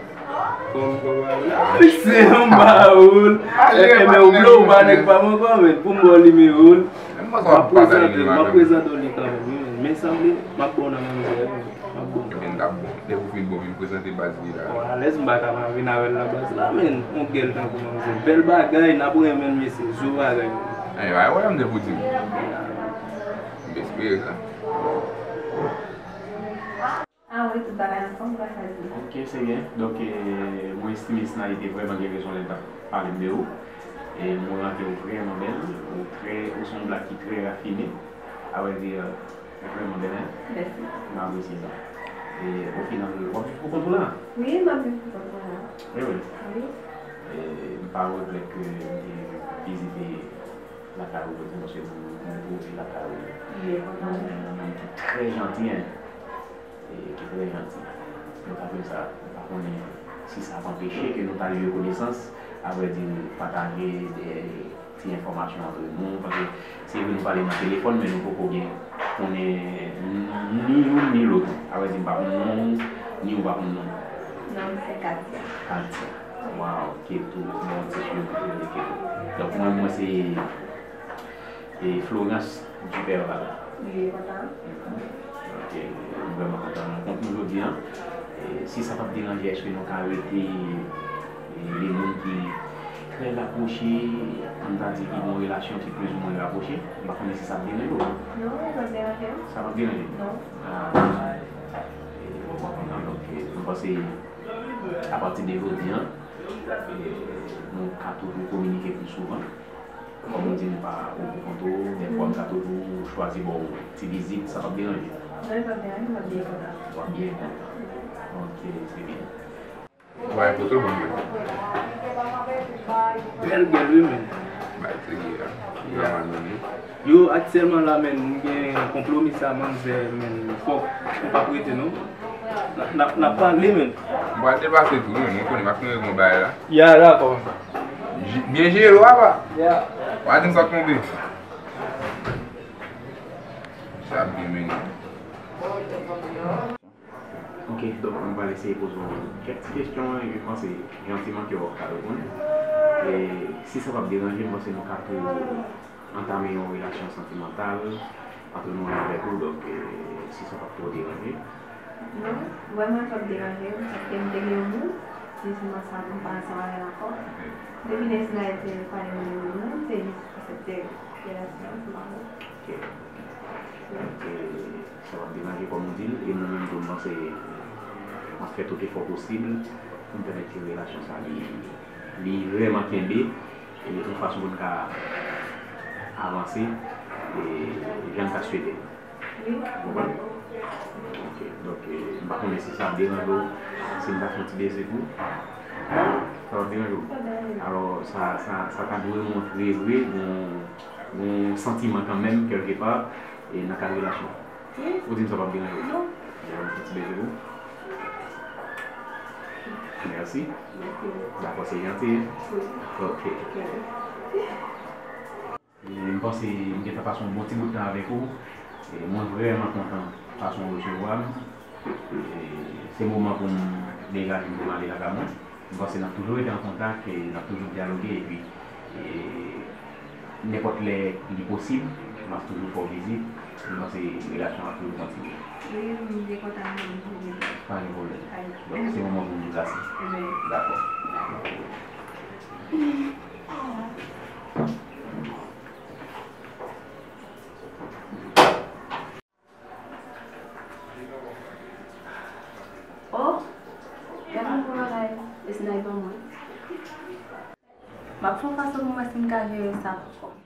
Bon, bon, bon. Misye anba ou l. Enben, ou blo, ou pa nèg pa m ankò, menn. Pou m ba w nimewo l. M ap prezante, m ap prezante w li kanmenm, wi, men. Men sanble, m ap ba w nan manzè, wi, men. M ap ba w. Ebyen, l ap bon. Depi w fin ba w, vin prezante baz li la. Bon, alèz, m pa ka pa vin avè l nan baz la, men. Yon gèl tankou manzè. Bèl bagay, n ap renmen l, mesye. Zo bagay. Anyen, pa gen pwoblèm, depi w di m. M espere sa. Ah wi, tout bagay anfòm, gras a Dye. Ok, se byen. Donk, eh, mwen estime Snaï te vrèman gen rezon lè l t ap pale m de ou. E mwen ranke ou vrèman bèl. Ou trè, ou se yon blak ki trè rafine. A vrè di, vrèman bèl, en? Mèsi. M apresye sa. E o final, w ap viv pou kont ou la? Wi, m ap viv pou kont mwen la. E wi. Wi. E m pa regrèt ke m te vizite lakay ou jodi a, paske m, m twouve lakay ou. Wi, kontan. Yon moun ki trè janti, en. E ki trè janti. Nou pa konn sa, nou pa konnen si sa ap anpeche ke nou ta lye konesans, a vrè di, pataje de ti enfòmasyon antre nou, paske se vre nou pale nan telefòn, men nou poko byen konnen ni youn ni lòt. A vrè di, m pa konn non w, ni ou pa konn non m. Non m se Katia. Katia. Waw, Ketou, bon ti fi yo ki rele Ketou. Donk, mwen, mwen se e Florence Duperval. Wi, kontan. Ok, m vrèman kontan rankontre nou jodi a. E si sa p ap deranje, èske nou ka rete, e, de moun ki trè rapwoche, ann ta di ki gen yon relasyon ki plizoumwen rapwoche? M pa konnen si sa ap deranje w. Non, sa p ap deranje m. Sa p ap deranje w? Non. Ah, e, m vrèman kontan, donk, e, m panse, apati de jodi a, e, nou ka toujou kominike pi souvan. Kòm ou di, nou pa ou pou kont ou, dèfwa m ka toujou chwazi ba w ti vizit, sa p ap deranje? Non, li p ap deranje, m ap byen kontan. W ap byen kontan. Ok, se byen. Ou bay foto ban mwen. Bèl gèl, wi, men. Bay serye a. Yeah. Yo, man, non, non. Yo, aktyèlman la, men, m gen konpwomi sa, manzè, men, fòk ou p ap rete, non. N ap, n ap, n ap pale, men. M pral deplase tou, men, mwen konnen m ap fini regle yon bagay la. Ya, dakò. J-, byen jere w, papa. Ya. W a di m sa k tonbe. Sa ap byen mennen. Ok, donk, m pral eseye poze w kèk ti kesyon, e m panse jantiman ke w ap ka reponn. E si sa p ap deranje, m panse nou ka tou antame yon relasyon santimantal antre nou menm avèk ou, donk, e, si sa p ap twò deranje. Non, vrèman, li p ap deranje m, paske m te gen yon moun, se sèlman sa, m pa ansanm avè l ankò. Depi lè Snaï te pale m de moun nan, m te jis aksepte relasyon an, se pa vre. Ok. Donk, e, sa p ap deranje, kòm ou di l, e mwen menm tou, m panse m ap fè tout efò posib pou m pèmèt ke relasyon sa li, li vrèman kenbe, e yon fason pou n ka avanse, e jan n ta swete l. Wi. Ou konprann? Ok. Donk, e, m pa konnen si sa ap deranje w, si m ta fè yon ti beze pou ou. Sa p ap deranje w? Alò, sa, sa, sa ta dwe montre vre yon, yon santiman kanmenm, kèlkepa, e nan kad relasyon an. Wi. Ou di m sa p ap deranje w? Non. Mwen fè ti beze pou ou. Mèsi. Mèsi. Dakò, se janti. Wi. Ok. Ok. E m panse m gentan pase yon bon ti bout tan avèk ou. E mwen vrèman kontan fason w resevwa m. E se moman pou m degaje m pou m ale lakay mwen. M panse n ap toujou rete an kontak, e n ap toujou dyaloge, epi, e, nenpòt lè li posib, m ap toujou fè w vizit. M panse relasyon an ap toujou kontinye. Wi, m byen kontan vin vizite. Pa gen pwoblèm. Pa gen pwoblèm. Donk, se moman pou m deplase. Wi. Dakò. Dakò. Oh, gade yon bagay, e Snaï ban mwen. M ap fè yon fason pou m wè si m ka jere sa pou kò m.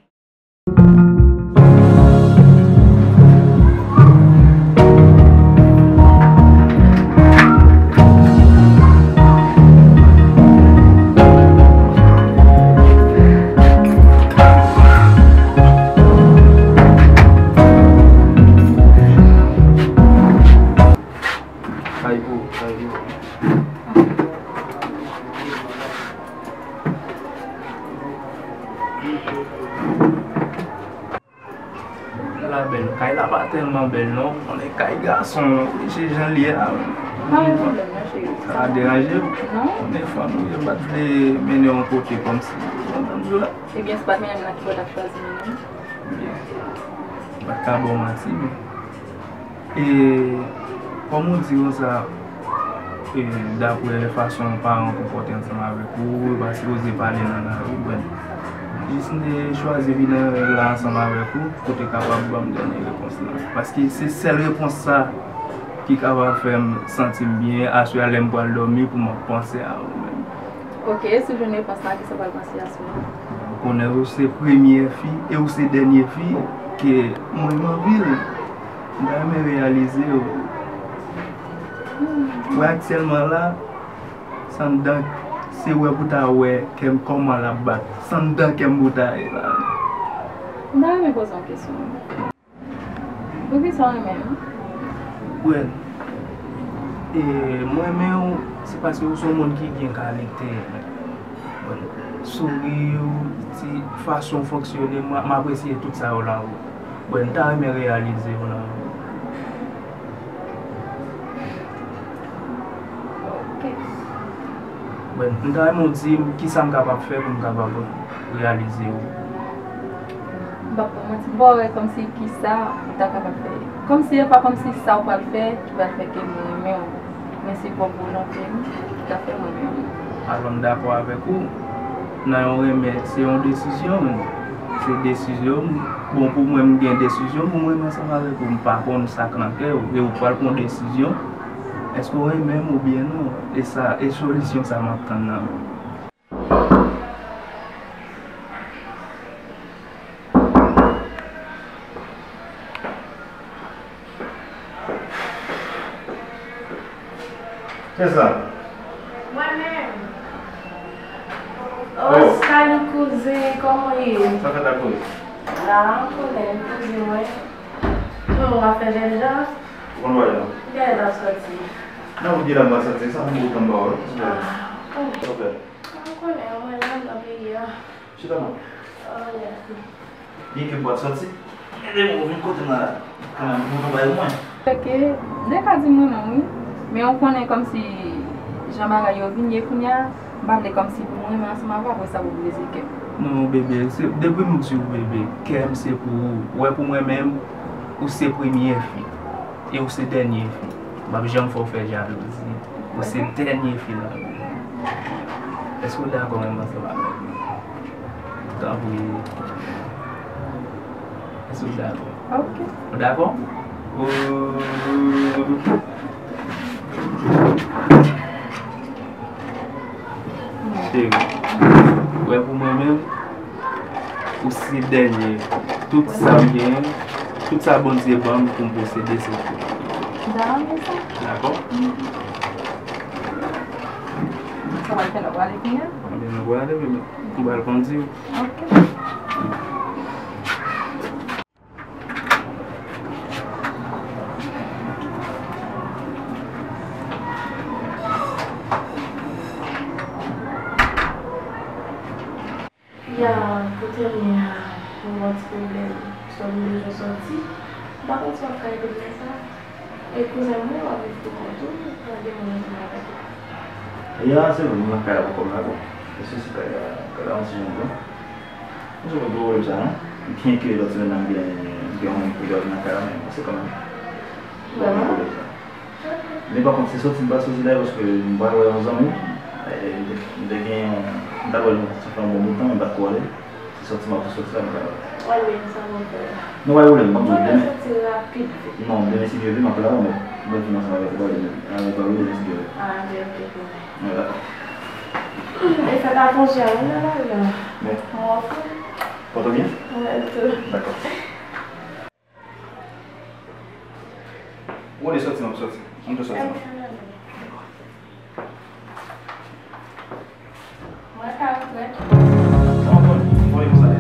Kay pou, kay pou. La bèl, kay la pa tèlman bèl non, konnen kay gason, se jan l ye a. Pa gen pwoblèm non, cheri. Sa pa deranje w? Non. Konnen fanmi yo pa t vle mennen w yon kote kòmsi, w konprann sa la? Ebyen, se pa t menm la ki fò w t ap chwazi mennen m. Byen. Pa t ka ba w manti, men. E, kòm ou di konsa, e, daprè fason paran w konpòte ansanm avèk ou, yo pa sipoze pale nan lari, bon. Jis m te chwazi vin la ansanm avèk ou, pou w te kapab ban m dènye repons lan. Paske se sèl repons sa ki kapab fè m santi m byen aswè a lè m pral dòmi pou m ap panse a ou menm. Ok, e si w jwenn repons la, kisa w pral panse aswè a? Ou konnen ou se premye fi e ou se dènye fi ke m renmen anpil. M ta renmen reyalize w. Wè aktyèlman la, se anndan, se wè pou ta wè kè m kòman l ap bat. Se anndan kè m pou ta ye la. M ta renmen poze w yon kesyon. Poukisa w renmen m? Well, e, mwen renmen w, se paske ou se yon moun ki gen kalite. Bon, souri w, ti fason w fonksyone, mwen, m apresye tout sa yo la ou. Bon, m ta renmen reyalize w la ou. Ok. Bon, m ta renmen w di m kisa m kapab fè pou m kapab reyalize w. M p ap ba w manti, m pa wè kòmsi kisa ou ta kapab fè. Kòmsi e pa kòmsi sa ou pral fè ki pral fè ke m renmen w. Men se pwòp volonte m ki ka fè m renmen w. Alò, m dakò avèk ou. Nan yon renmen, se yon desizyon, men se desizyon m. Bon, pou mwen, m gen desizyon pou m renmen ansanm avèk ou. M pa konn sa k nan kè w. E ou pral pran yon desizyon. Èske w renmen m oubyen non? E sa, e solisyon sa m ap tann nan men w. Kiyès la? Mwen menm. Oh, oh, salut kouzen, kòman w ye? Sa fèt la, kouzen? La, m konnen, kouzen mwen. Kòman w ap fè jèn jan? Ou konn bagay la? Kilè w t ap sòti? Nan wout gen la m pral sòti, sa fè m bout tan m pa wè w. Ah, oh. Sa w fè? Ou konnen, mwen menm nan peyi a. Chita non. Oh, yeah. Byen ke m pa t sòti. Men depi w vin kote m la, kanmenm, ou konn bay mwen. Fè ke, m te ka di m renmen w, wi. Men ou konnen kòmsi jan bagay yo vin ye kounye a, m pa vle kòmsi pou m renmen ansanm avè w, apre sa pou blese kè m. Non, bebe, se, depi m di w, bebe, kè m se pou ou. Ou wè pou mwen menm, ou se premye fi. E ou se dènye fi. M p ap janm fè w fè jalouzi. Ou se dènye fi nan vi m. Èske w dakò menm ansanm avèk mwen? Tanpri. Èske w dakò? Ok. Ou dakò? Ou Cheri, ou wè pou mwen menm, ou se dènye. Tout sa m genyen, tout sa Bondye ban m pou m posede, se pou ou. Dakò? Sa w pral fè lè w prale kounye a? Ebyen, nou prale, bebe. M pral kondi w. Ok. Ya, kote m ye a, mwen gen yon ti pwoblèm. Swa m bezwen sòti. M pa konn si w ap ka ede m nan sa. E kouzen mwen, w ap viv pou kont ou, pa gen moun ansanm avèk ou? Ya, se vre, m lakay la poko m la, bon. Mesye, se kay la, kay la yon ti jan jan. Mwen se pa pwoblèm sa, non. Byenke lòt semèn nan, m gen, m gen yon pwoblèm nan kay la, men se kanmenm. Vrèman? Pwoblèm sa. Men pa kont, se sòti m pral sòti la, paske m pral wè yon zanmi. E, m te, m te gen, m t ap wè l, sa fè yon bon bout tan, men m pa t ko ale. Se sòti m ap sòti la, m pral wè. W al wè sa w ap fè. Non, pa gen pwoblèm, m ap di w demen. Sòti rapid. Non, demen, si Dye vle, m ap la, mwen, mwen vin ansanm avèk ou, demen. Avèk ou, demen, si Dye vle. Ah, ok, ok, ok. Wi, dakò. E fèt la konje a, wi, nan lari a. Men. Mwen fou. Pòto byen? Mwen tou. Dakò. Ou konnen sòti, m ap sòti. M tou sòti. Mwen ka antre. Non, bon, voye konsa, lè.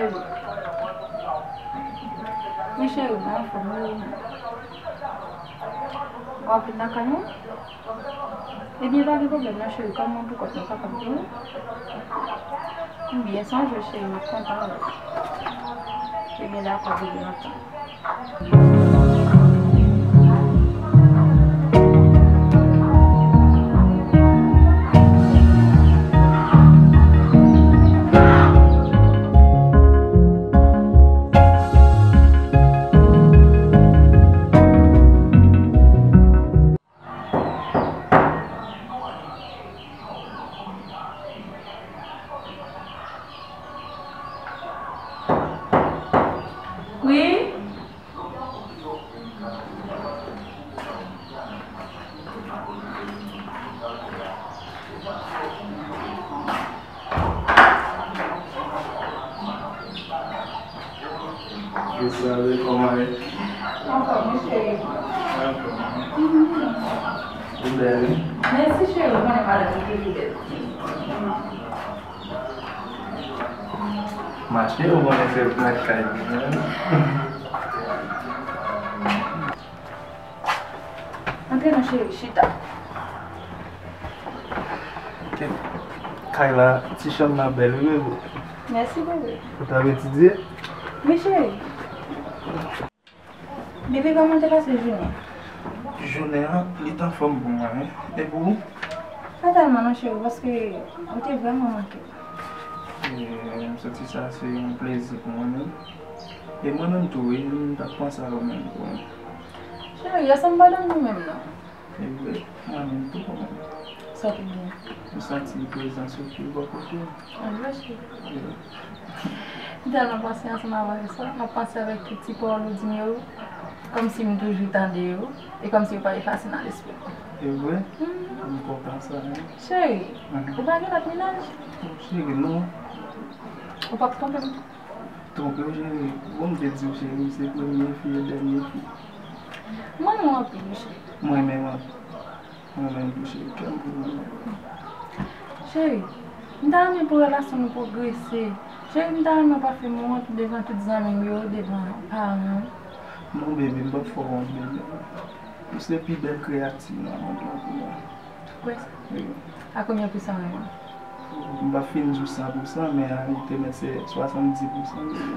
Wi, cheri, mwen anfòm, wi. W ap vin lakay mwen? Ebyen, pa gen pwoblèm non, cheri, kòm mwen pou kont mwen kapab vini. M byen sonje w, cheri, m ap kontan wè w. Ebyen, dakò, bebe, m ap tann. Wi. Yo, sa vle kòman ye? Anfòm, wi, cheri. Anfòm. Mhm. Ou bèl, wi. Mèsi, cheri. Ou konnen madanm ou toujou bèl. Mache, ou konnen se mèt kay mwen. Antre non, cheri, chita. Kay la, ti chanm nan bèl, wi, bebe. Mèsi, bebe. Ou t ap etidye? Wi, cheri. Bebe, kòman w te pase jounen an? Jounen an, li t anfòm pou mwen, wi. E pou ou? Pa tèlman non, cheri, paske ou te vrèman manke m. E, m santi sa se yon plezi pou mwen menm. E mwen menm tou, wi, m t ap panse a ou menm tou, wi. Cheri, èske m pa dòmi menm non? E vre, mwen menm tou, mwen menm. Sa te byen. M santi prezans ou pi bò kote w. An vre, cheri. Wi. M tèlman panse ansanm avè sa, m ap panse avèk tout ti pawòl ou di m yo, kòmsi m toujou tande yo, e kòmsi yo pa efase nan lespri m. E vre? Mhm. M kontan sa, wi. Cheri, mhm, ou pa gen lòt mennaj? Cheri, non. Ou p ap twonpe m? Twonpe w, cheri. Bon, m te di w, cheri, se premye fi e dènye fi. M renmen w anpil, wi, cheri. M renmen w anpil. Mwen menm tou, cheri, kè m pou mwen menm. Cheri, m ta renmen pou relasyon nou pwogrese. Cheri, m ta renmen w pa fè m wont devan tout zanmi m yo, devan paran m. Non, baby, m p ap fè w wont, baby. Ou se pi bèl kreyati nan mond lan pou mwen. Ou kwè sa? Wi. A konbyen pousan w renmen m? M p ap fin di w san pousan, men an reyalite, mèt se swasanndis pousan, baby.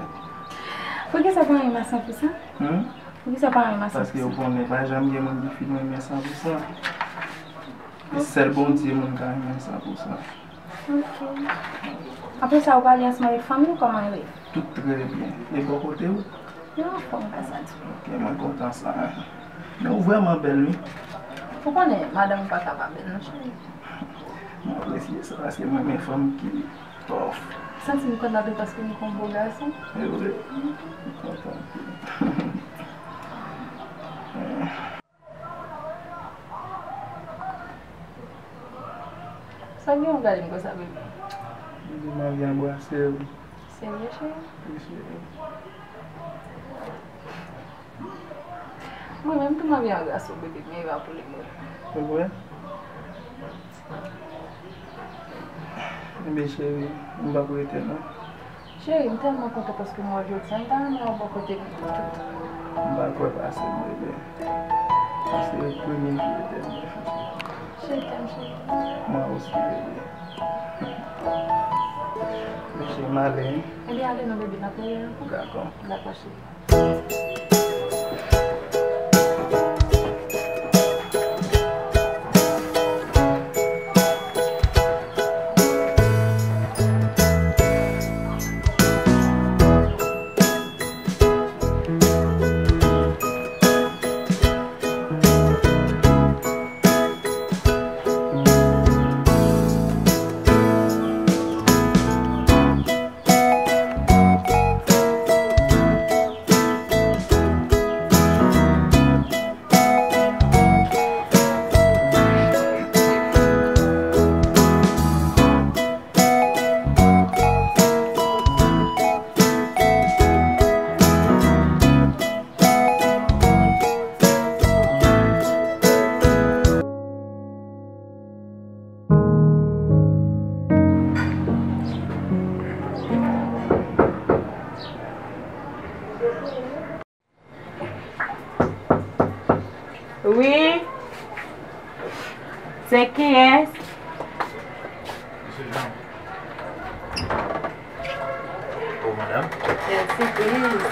Poukisa w pa renmen m a san pousan? Hmm? Poukisa w pa renmen m a san pousan? Paske ou konnen, pa janm gen moun ki fin renmen san pousan. E sèl Bondye moun ka renmen san pousan. Ok. Apre sa, ou pale ansanm avèk fanmi w, kòman yo ye? Tout trè byen. E bò kote w? Yo anfòm, gras a Dye. Ok, mwen kontan sa. Men ou vrèman bèl, wi. Ou konnen, madanm ou pa ka pa bèl, non, cheri. Mwen apresye sa, paske mwen renmen fanm ki tòf. Santi m kontan tou paske m gen yon bo gason. E vre? M kontan tou. Sa gen w gade m konsa, bebe? Bebe, m anvi anbrase w. Serye, cheri? Wi, cheri. Mwen menm tou, m anvi anbrase w, bebe, men e pa pou li mwen. Se vre? Enben, cheri, m p ap rete, non. Cheri, m tèlman kontan paske m wè w jodi a. M ta renmen w bò kote m pou tout. M pa kwè pase m, bebe. Ou se premye fi e dènye fi. Je t'aime, cheri. Moi aussi, bebe. Men cheri, m ale, wi. Ebyen, ale non, bebe, n ap rele ankò. Dakò. Dakò, cheri. Se kiyès? Mesye Jean. Oh, madam. Bèl sipriz.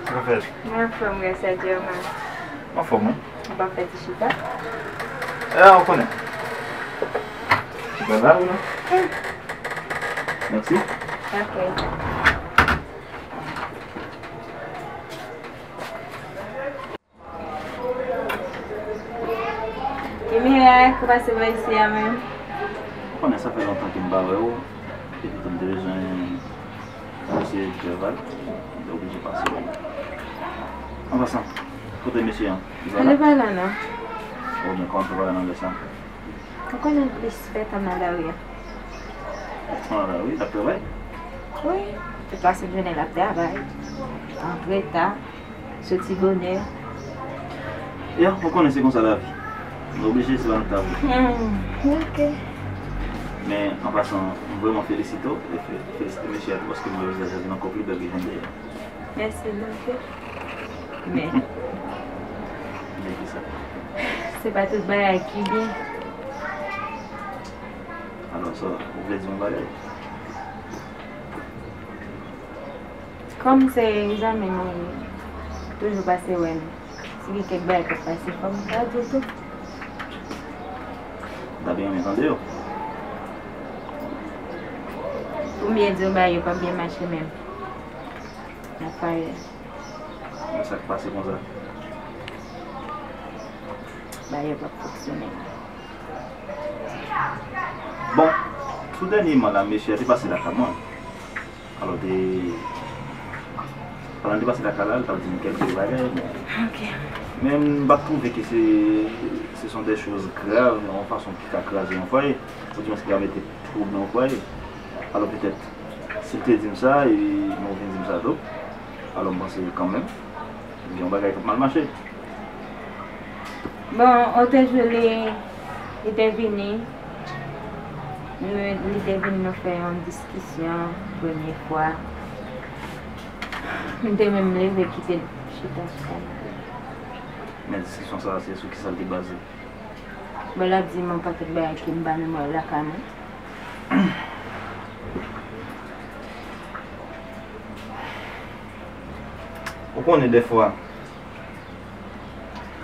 Sa w fè? Mwen anfòm, grasa Dye a. Ou anfòm, wi. Ou pa fè ti chita? E, ou konnen. Chita la, wi, non? Mèsi. Ok. Kimira, kòman se va isi a menm? Ou konnen sa fè lontan ke m pa wè w, epi tou m te bezwen mesye Djèval, m te oblije pase wè l. An pasan, kote mesye an? Li pa la? Li pa la, non. O, men kòman l fè pa la nan lè sa? Ou konnen l plis fè tan nan lari a. Tan nan lari, l ap travay? Wi, tout pase jounen l ap travay. Antre ta, soti bonè. Ya, ou konnen se konsa lavi. Nou oblije, se pa nou ta vle. Hmm, ok. Men, an pasan, m vrèman felisite w, e fe-, felisite mesye a tou, paske m wè vizaj la vin ankò pli bèl ke jan l te ye a. Mèsi, Bondye. Men, men kisa? Se pa tout bagay ki byen. Alò, sa, ou vle di yon bagay? Kòm se zanmi nou, toujou pase wè nou. Si gen kèk bagay k ap pase, fò m ta di w tou. M ta byen renmen tande yo. Pou m byen di w, bagay yo p ap byen mache menm. N ap pale. Men sa k pase konsa? Bagay yo p ap fonksyone. Bon, tou dènyèman la, mesye a te pase lakay mwen. Alò, te, pandan l te pase lakay la, l t ap di m kèlke bagay, bon. Ok. Men m pa t twouve ke se, ce sont des choses graves, yon fason ki ka kraze yon fwaye, oudimwens ki ka mete twoub nan yon fwaye. Alò, petèt, si l te di m sa, e nou vin di m sa tou, alò, m panse kanmenm, gen yon bagay k ap mal mache. Bon, ou te jwe li, li te vini, nou, li te vin nou fè yon diskisyon premye fwa. M te menm leve kite l chita sou kanape. Men diskisyon sa a, se sou kisa l te baze? Bon, l ap di m yon pakèt bagay ke m pa menm wè l lakay mwen. Ou konnen dèfwa,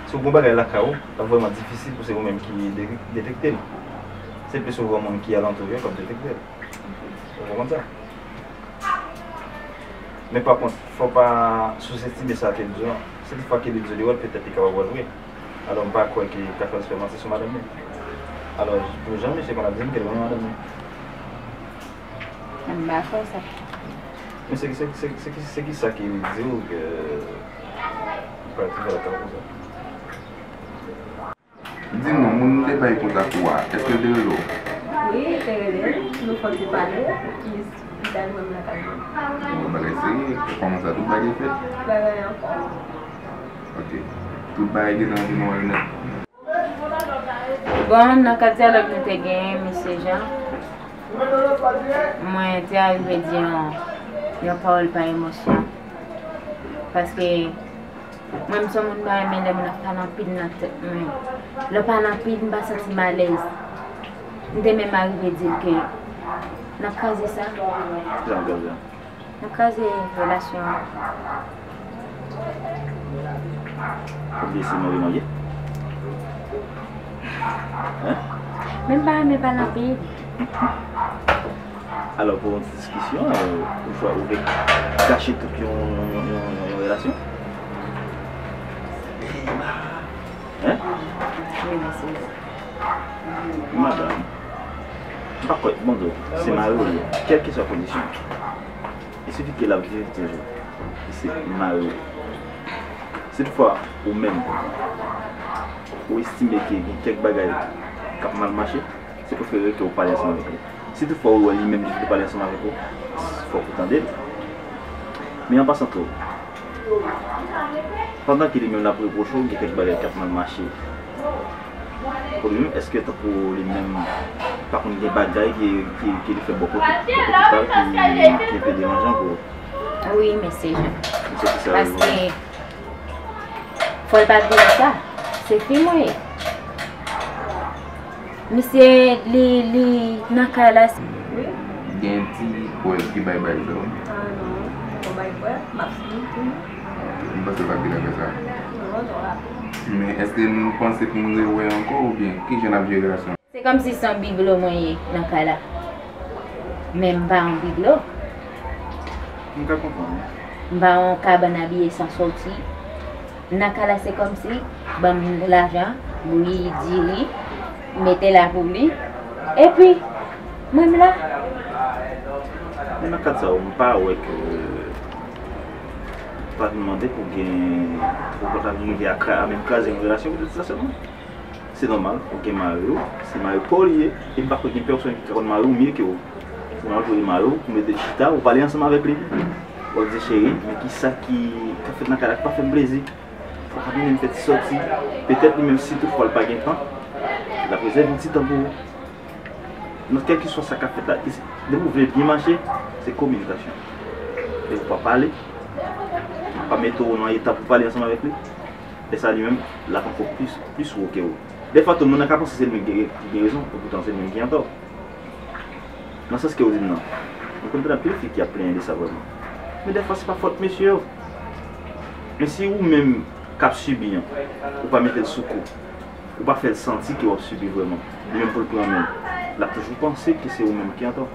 si w gen yon bagay lakay ou, l ap vrèman difisil pou se ou menm ki de-, detekte l. Se plis souvan moun ki alantou w yo k ap detekte l. Ou konprann sa? Men pa kont, fò w pa souzestime sa ke l di w an. Si toutfwa ke li di w li wè l, petèt li kapab wè l vre. Alò, m pa kwè ke Kafèl fè manti sou madanm li. Alò, pou jan misye konn ap di m ke l renmen madanm li. M pa kwè sa. Men se, se, se, se, se ki sa ki di w ke ou pral twouve l ak karaktè sa? Di m non, moun ou te bay kontak ou a, èske l te rele w? Wi, li te rele m. Nou fè yon ti pale, epi li t al wè m lakay mwen. Bon, bagay serye, kòman sa, tout bagay fèt? Bagay ankò. Ok. Tout bagay gentan vin nòmal nèt. Bon, nan kad dyalòg nou te genyen, mesye Jean, mwen te arive di yon, yon pawòl pa emosyon. Paske mwen, m se yon moun m pa renmen lè moun ap pale anpil nan tèt mwen. Lè w pale anpil, m pa santi m alèz. M te menm arive di l ke n ap kraze sa. Jan, jan, jan. Nou kraze relasyon an. Ou bliye se mari mwen ye? Hein? Men m pa renmen pale anpil. Alò, pou yon ti diskisyon, euh, ou chwa-, ou vle kache tout yon, yon, yon, yon, yon relasyon? Hein? Wi, mèsi. Madanm, m pa kwè, bon, se mari w ye, kèlkeswa kondisyon. Il suffit ke l ap viv toujou. E se mari w. Si toutfwa, ou menm, ou estime ke gen kèk bagay k ap mal mache, se prefere ke ou pale ansanm avèk li. Si toutfwa ou wè li menm li vle pale ansanm avèk ou, fòk ou tande l. Men an pasan tou, pandan ke li menm l ap repwoche w, gen kèk bagay k ap mal mache. Pou li menm, èske tankou li menm pa konn gen bagay ki, ki, ki li fè bò kote, bò kote pa l ki, ki enpe deranjan pou ou? Wi, mesye Jean. Mesye ki sa? Paske fò l pa bliye sa. Se fi mwen ye. Misye, li, li nan kay la. Wi. Gen ti bòz ki bay bay sa. A non, ou bay bòz, m ap fini tou. M panse l pa t gen afè sa. Non, non, rapid. Men èske nou panse pou nou rewè ankò oubyen kijan n ap jere relasyon an? Se kòmsi se yon biblo mwen ye nan kay la. Men m pa yon biblo. M ka konprann. M pa yon kabann abiye san sòti. Nan ka la se kòmsi, ban m lajan, bouyi diri, mete la pou li, epi mwen m la. Men nan kad sa yo, m pa wè ke pa vin mande pou gen, pou pa ta vin rive a kra, a menm kraze yon relasyon poutèt sa sèlman. Se nòmal, ou gen mari w, se mari pa w li ye, e m pa kwè gen pèsonn ki ka konn mari w mye ke w. Se nòmal pou w gen mari w, pou mete chita, ou pale ansanm avèk li. W ap di cheri, men kisa ki ka fèt nan kay la ki pa fè m plezi. Fòk ap mennen m fè ti sòti. Petèt li menm si toutfwa l pa gen tan, l ap rezève yon ti tan pou ou. Nan kèlkeswa sa k ap fèt la, depi w vle byen mache, se kominikasyon. Depi w pa pale, pa mete w nan etap pou pale ansanm avèk li, lè sa li menm, l ap ankò plis, plis wo ke ou. Dèfwa tou, moun nan ka panse se li menm ki gen rezon, epoutan se li menm ki antò. Nan sans ke ou di m nan. Mwen konn tande anpil fi ki ap plenyen de sa vrèman. Men dèfwa se pa fòt mesye yo. Men si ou menm k ap sibi an, ou pa mete l sou kou, ou pa fè l santi ke w ap sibi vrèman, li menm pou l pran men l, l ap toujou panse ke se ou menm ki antò.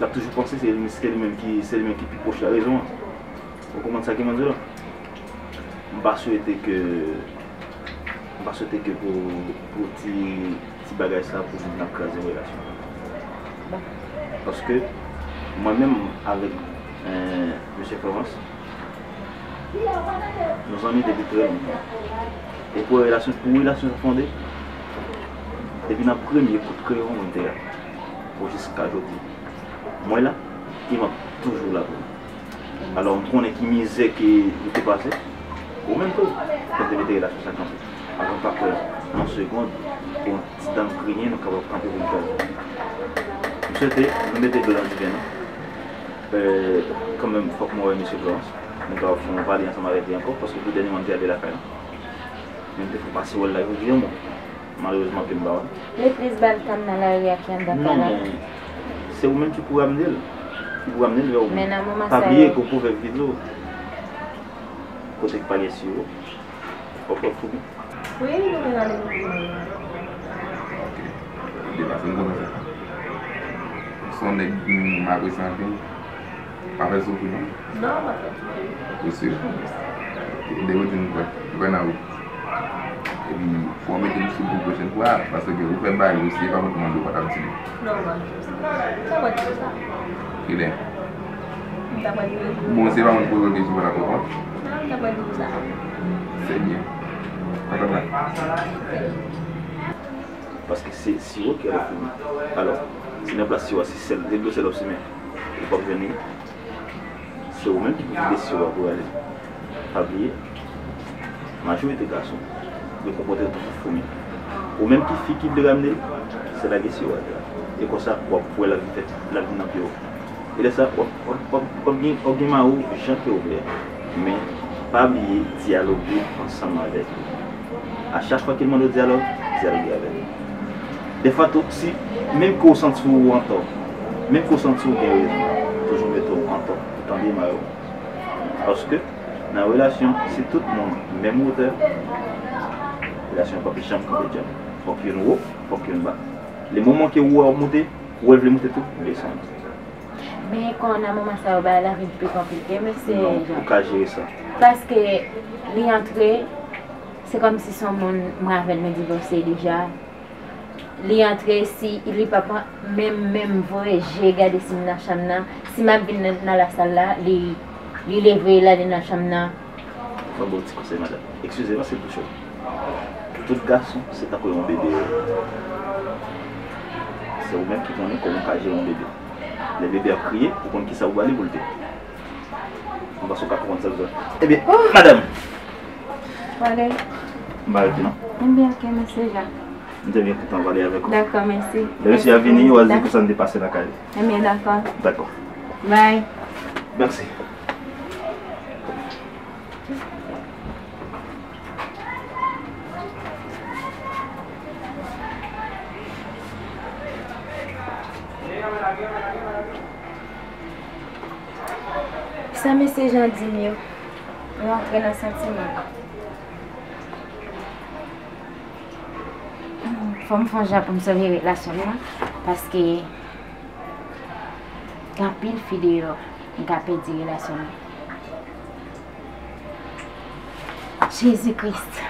L ap toujou panse se li, se li menm ki, se li menm ki pi pwòch la rezon an. Ou konprann sa ke mwen di w la? M pa swete ke, m pa swete ke pou, pou ti, ti bagay sa pou vin ap kraze relasyon. Paske mwen menm avèk, eh, mesye Florence, nou zanmi depi trè lontan. E pou relasyon, pou relasyon sa fonde, depi nan premye kout kreyon mwen te a, pou jiska jodi. Mwen la, e m ap toujou la pou ou. Alò, m konnen ki mizè ke ou te pase. Ou menm tou, pou te mete relasyon sa kanpe. Avan m pa kwè yon segond, pou yon ti dan griyen, nou kapab kanpe pou n fè l. M swete nou mete dlo nan diven an. Euh, kanmenm, fòk mwen wè mesye Florence. Nou kapab fè yon pale ansanm avèk li ankò, paske tou dènyèman m te ale lakay la. Men m te fè pase wòl la yo di yon mo. Malerezman ke m pa wè. Li plis ba l tann nan lari a ki anndan kay la. Non, men se ou menm ki pou ramne l. Ki pou ramne l vè ou menm. Men nan moman sa yo. Pa bliye gen yon pwovèb ki di w, kote k pa gen siwo, fòk wè foumi. Wi, nou gen randevou pou demen. Ok. Depase m kontan sa. Se yon nèg m apresye anpil. Pa fè l soufri non. Non, m pa fè l soufri. Ou si? Ede w di m kwè. Kwè nan ou. Epi fò w mete m sou kou pwochèn fwa, paske ou fè bagay ou si e pa mwen ki mande w pa t ap di m. Non, m pa di w sa. Sa mwen di w sa? Kilè? M ta pral di w. Bon, se pa mwen ki poze w kesyon, ou pa t ap reponn? Non, m ta pral di w sa. Se byen. Kontan la. Paske se siwo ki al foumi. Alò, si nan plas siwo a se sèl, se dlo sèl w ap simen, ou p ap jwenn li. Se ou menm ki pou kite siwo a pou rale. Pa bliye, majorite gason yo konpòte yo tankou foumi. Ou menm ki fi ki vle ramne l, se lage siwo a atè a. E konsa, w ap wè l ap vin fè, l ap vin nan pye w. E lè sa, w ap, w ap, w ap, w ap gen, w ap gen mari w jan ke w vle a. Men, pa bliye dyaloge ansanm avèk li. A chak fwa ke l mande w dyalòg, dyaloge avè l. Dèfwa tou, si, menm ke w santi w antò, menm ke w santi w gen rezon, toujou mete w antò pou tande mari w. Paske, nan relasyon, si tout moun menm wotè, relasyon an p ap janm kanpe dyanm. Fòk youn wo, fòk youn ba. Le moman ke wo a ap moute, wo a vle moute tou, desann. Men kon nan moman sa yo, bagay la vin pi konplike, mesye Jean. Non, ou ka jere sa. Paske li antre, se kòmsi se yon moun mwen avè l nou divòse deja. Li antre, si li p ap menm, menm voye je gade si m nan chanm nan. Si m ap vin nan, nan lasal la, li, li leve, l ale nan chanm nan. Mwen ba w ti konsèy, madanm. Eskize m, se pou cho. Tout gason, se tankou yon bebe yo ye. Se ou menm ki konnen kòman w ka jere yon bebe. Lè bebe ap kriye, ou konn kisa ou ba li pou l te. Mwen panse w ka konprann sa m di w la. Ebyen, madanm! Pale. M pa rete non. Ebyen, ok, mesye Jean. M te byen kontan pale avèk ou. Dakò, mèsi. Lè mesye a vini, w a di konsa n te pase lakay li. Ebyen, dakò. Dakò. Bye. Mèsi. Sa mesye Jan di m yo, yo antre nan santiman. Fò m fè yon jan pou m sove relasyon m nan, paske gen anpil fi deyò, m ka pèdi relasyon m nan. Jezi Kris.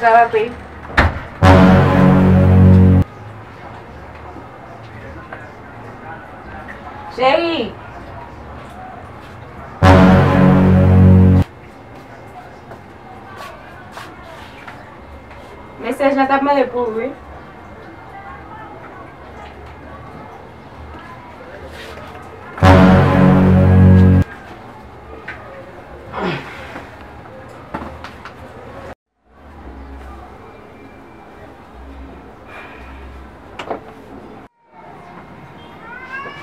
Sa va, babe? Cheri! Mesye Jan t ap mande pou ou, wi.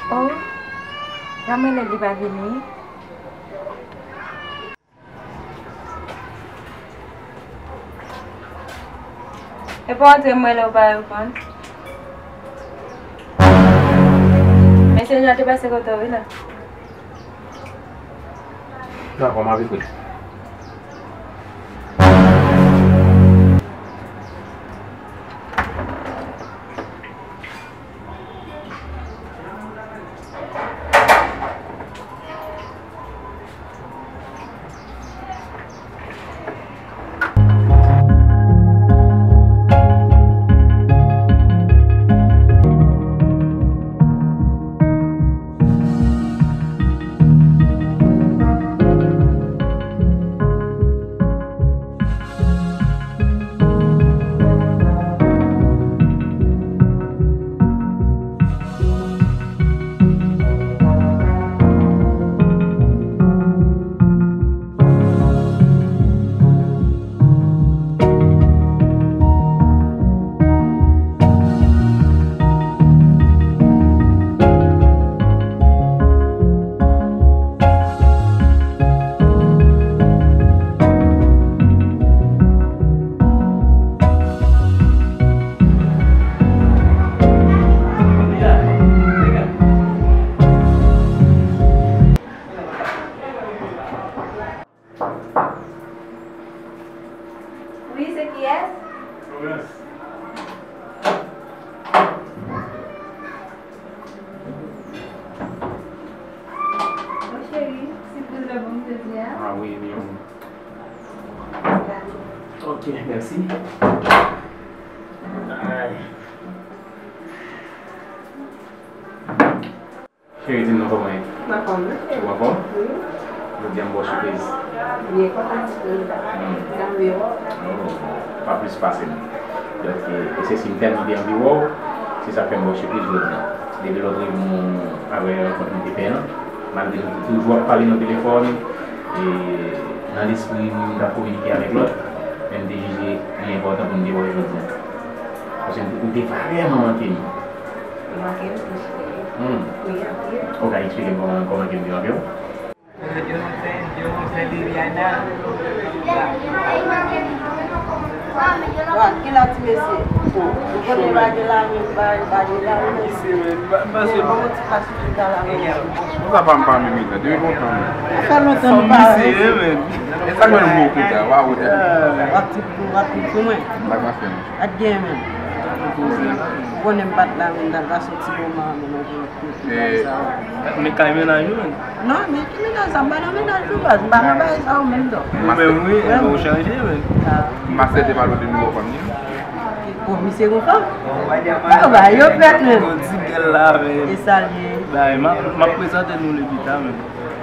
Oh, Jan m rele l, li pa vini. E pa antre m rele w pa reponn. Mesye Jan te pase kote w wi la. Dakò, m ap ekri. Wi, se kiyès? Florence. Bon, cheri, sipriz la pou m jodi a. Ah wi, wi, wi. Ok, mèsi. Ay. Cheri, di m non, kòman w ye? M anfòm, wi, cheri. Ou anfòm? Wi. Jodi a m ba w sipriz. M byen kontan sipriz la. Hmm. M anvi wè w. Oh, pa plis pase m. Donk, e, e se si m tèlman te anvi wè w, se sa k fè m ba w sipriz jodi a. Depi lòt jou nou avè rankont nou te fè an, malgre nou te toujou ap pale nan telefòn, e nan lespri nou, nou t ap kominike avèk lòt, men m te jije li enpòtan pou m te wè w jodi a. Paske ou te vrèman manke m. Ou manke m tou, cheri. Hmm. Wi, anpil. Ou ka eksplike m kòman, kòman ke m te manke w? Yo di nou se, yo di nou se Liliana. Wa, ki la ti mesye? Ou konnen pa gen lamen, pa, pa gen lamen. Mesye, men, pa, pa, se bon. Bon, ti plas ki ta la, men. Konsa pa m pa menm mitan, depi lontan, men. Sa fè lontan nou pa wè. Fanmi serye, men. E sa k fè nou bon kote a, wa wote a. W ap trip pou, w ap trip pou mwen. M pa ka fè, non. Ak gen, men. Ou konnen m pa t la, men, m t al pase yon ti moman, men, nan kote sa. Men kay mennaj ou, men. Non, men ki mennaj sa? M pa nan mennaj ou, baz. M pa nan bagay sa yo menm, non. Ou menm, wi, men ou chanje, men. M asepte pale de nouvo fanm ni. Bon, misye gon fanm? Yo ba yo fèt, men. Gon ti gèl la, men. E sa l ye. Bay, m ap, m ap prezante nou le pita, men.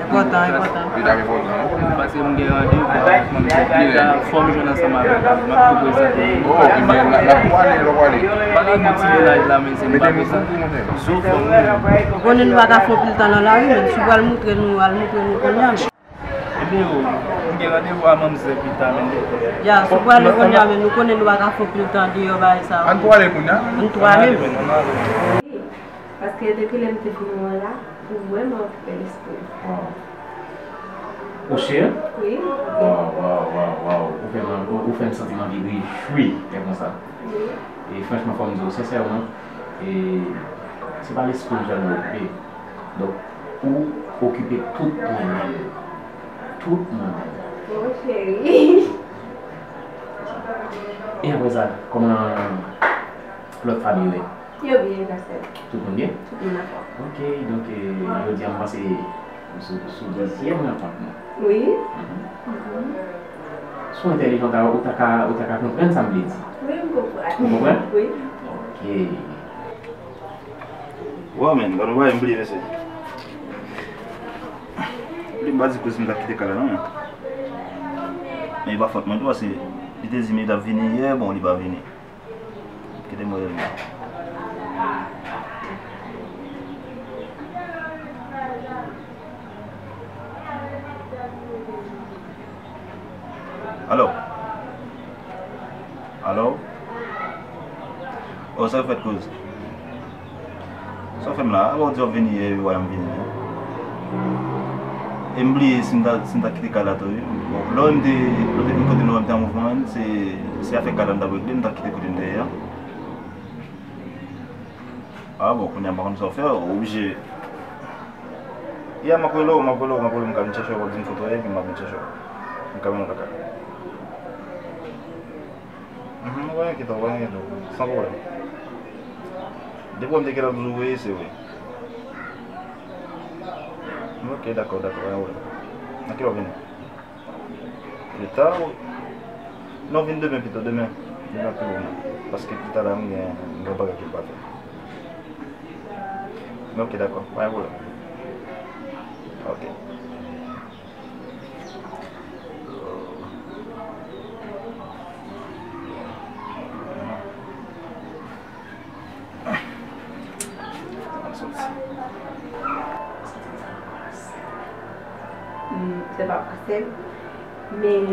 Enpòtan, enpòtan. Li t ap enpòtan. Paske m gen randevou avèk fanm, fò m jwenn ansanm avèk li. M ap tou prezante nou. Oh, ebyen, n ap, n ap pale, n ap pale. Pa gen ti mennaj la, men se m pa prezante nou. Sou fanm, wi. Ou konnen nou pa ka fè anpil tan nan lari, men si w pral montre nou, al montre nou kounye a, men. Ebyen, o, m gen randevou a manmzè pita, men. Ya, si w prale kounye a, men nou konnen nou pa ka fè anpil tan deyò bagay sa yo. Ann prale kounye a? Ann prale, men. Paske depi lè m te vin wè w la, ou vrèman okipe lespri m. Waw. Ou si? Wi. Waw, waw, waw, waw. Ou fè m, ou, ou fè m santi m anvi rejwi lè konsa. Wi. E franchman, fò m di w sensèman, e se pa lespri m sèlman ou okipe. Donk, ou okipe tout mwen menm. Tout mwen menm. Mon cheri. E apre sa, kòman lòt fanmi yo ye? Yo byen, pastè. Tout moun byen? Tout moun anfòm. Ok, donk, eh, jodi a, m panse, sou, sou dezyèm rankont nou. Wi. Mhm. Mhm. Si w entèlijan, ou ta, ou ta ka, ou ta ka konprann sa m vle di. Wi, m konprann. Ou konprann? Wi. Ok. Wow, man, gade yon bagay m bliye, mesye. Li m pa di kouz m t ap kite kay la, non, men. Men e pa fòt mwen tou, paske li te di m li t ap vini yè, bon, li pa vini. Kite m rele l la. Alo? Alo? Oh, sa k fèt kouz? Sa w fè m la? Apa w di w ap vini yè, epi w pa janm vini, non? E m bliye si m ta, si m ta kite kay la tou, wi. Bon, lè w wè m te, lè w te vin kote nou, m te an mouvman, se, se afè kay la m t ap regle, m ta kite kote m te ye a. Ah bon, kounye a m pa konn sa w fè, w oblije. Ya, m ap rele w, m ap rele w, m ap rele w, m ka vin chèche w, w ap di m kote w ye, epi m ap vin chèche w. M ka mennen w lakay. Mhm, pa gen enkyete w, pa gen enkyete w. San pwoblèm. Depi w wè m te gentan di w wi, se wi. Ok, dakò, dakò, pa gen pwoblèm. Nan kilè w vini? Pita, wi. Non, vin demen pito, demen. Demen pi bon. Paske pita la, m gen, m gen yon bagay ke m pa fè. Men ok, dakò, pa gen pwoblèm. Ok. Hmm, se pa fasil, men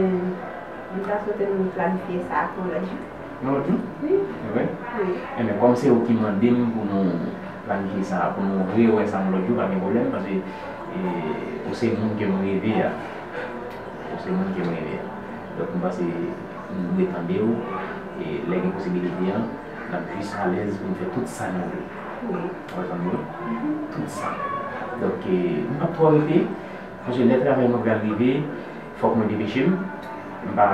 m ta swete nou planifye sa pou yon lòt jou. Yon lòt jou? Wi. E vre? Wi. Enben, kòm se ou ki mande m pou nou planifye sa, pou nou rewè sa yon lòt jou, pa gen pwoblèm, paske, e, ou se moun ke m reve a. Ou se moun ke m reve a. Donk, m panse nou dwe tande w, e lè gen posibilite an, n ap jis alèz pou n fè tout sa nou vle. Wi. Ou konprann mwen? Mhm. Tout sa. Donk, e, m p ap twò rete, paske lè travay mwen pral rive, fòk mwen depeche m. M pa,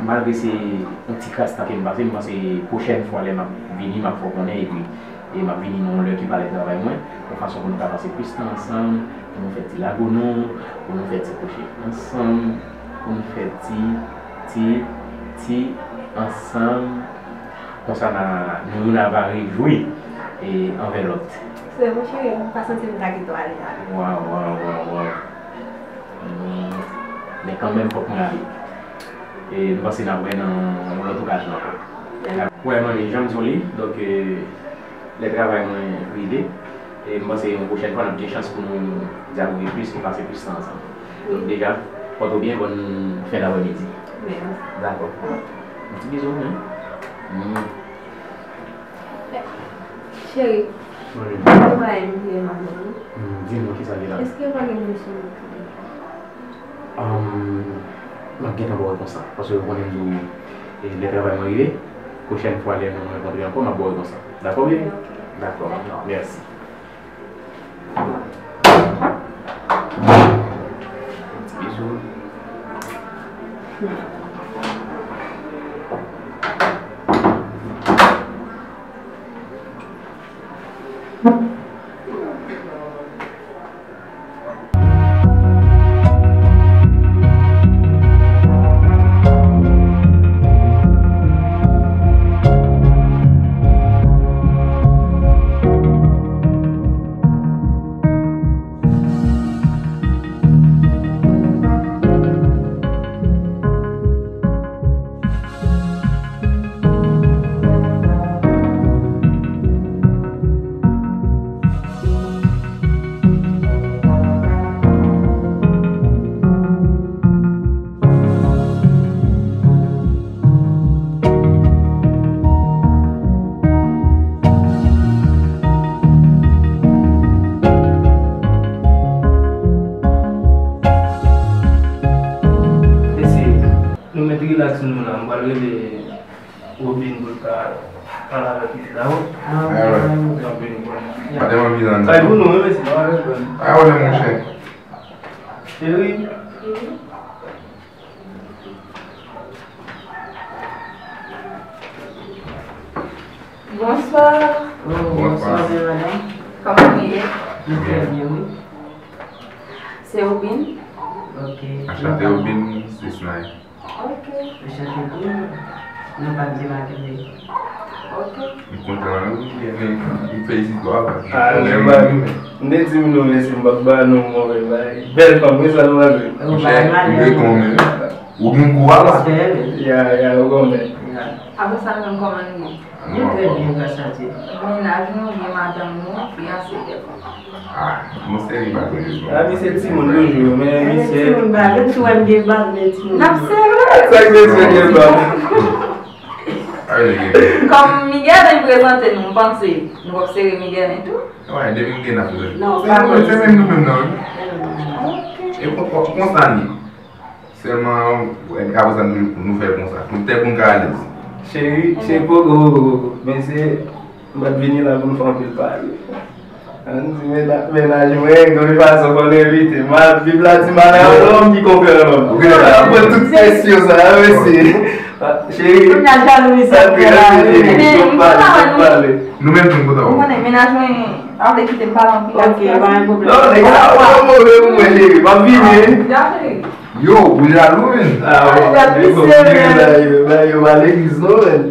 malgre se yon ti kras tan ke m pase, m panse pwochèn fwa lè m ap vini, m ap fè w konnen, epi, e m ap vini nan yon lè ki pa lè travay mwen, yon fason pou nou ka pase plis tan ansanm, pou nou fè ti lago nou, pou nou fè ti kwoche ansanm, pou nou fè ti, ti, ti ansanm. Konsa na, nou youn ava rejwi e anvè lòt. Se vre, cheri, m pa santi m ta kite w ale la. Waw, waw, waw, waw. Hmm, men kanmenm, fòk mwen ale. E m panse n ap wè nan yon lòt okazyon ankò. Wè, manmi, jan m di w li, donk, e, lè travay mwen rive, e m panse yon pwochèn fwa n ap gen chans pou nou dyaloge plis e pase plis tan ansanm. Donk, deja, pòte w byen, bòn fen daprèmidi. Mèsi. Dakò. Yon ti bizou, men. Hmm. Cheri, wi, yon bagay m vle mande w. Hmm, di m non, kisa ki la? Èske pa gen moun sou wout la? Ahn, m ap gentan ba w repons la, paske ou konnen m di w, E lè travay mwen rive, pwochèn fwa lè nou rankontre ankò, m ap ba w repons lan. Dakò, bebe? Dakò. Mèsi. Ti bizou. Mesye, nou mèt rilaks nou la, m pral rele Robin pou l ka pale avèk li, dakò? Ah, wi. Robin, bon. Kay pou nou, wi, mesye. Ah, wè, monchè. Cheri. Bonswa. Oh, bonswa, byen, madanm. Kòman nou ye? Nou trè byen, wi. Se Robin? Ok. Anchante, Robin, se Snay. Ok. Anchante tou. Nou pa byen maten. Ok. M kontan, wi, m felisite w, apa. Ah, m te di m nou, mesye, m p ap ba nou move bay. Bèl fanm, wi, sa nou panse? Monchè, m rekonmen. Ou gen gou a la. Ya, ya, ou konnen. Apre sa, nou menm, kòman nou ye? Nou trè byen, gras a Dye. Mennaj nou, oubyen madanm nou, fiyanse, kèlkonk. Ah, nou serye pa toujou. Ah, misye timoun toujou, men misye timoun pa, menm si w wè m gen bab, men timoun. N ap sere. Sa k bezwen gen bab? Kòm Miguel vin prezante nou, m panse nou p ap sere Miguel tou. Wè, depi m gen n ap sere. Non, se pa nou, se menm nou menm nan, wi. Ok. E kon, kon, konsa n ye. Sèlman, apre sa, nou, nou fè l konsa. Tout tèt moun ka alèz. Cheri, cheri, poko, poko, poko. Men se, m pa t vini la pou n fè anpil pale. Ann di mennaj, mennaj mwen, gen yon fason pou n envite. M ap viv la, di m ale yon lòm ki konpè yon lòm. Ou gen lè la. Apre tout presyon sa, mesye. Cheri. Kounye a jalou misye ap fè la, wi. Men, m kontan wè nou. Nou menm tou, m kontan wè. M konnen mennaj mwen pa vle kite m pale anpil. Ok, pa gen pwoblèm. Non, nèg sa, ou move pou mwen, cheri. M ap vini. Ya, cheri. Yo, ou jalou, men. Ah, bon. Gad misye, men. Ba yo, ba yo, ba legliz, non, men.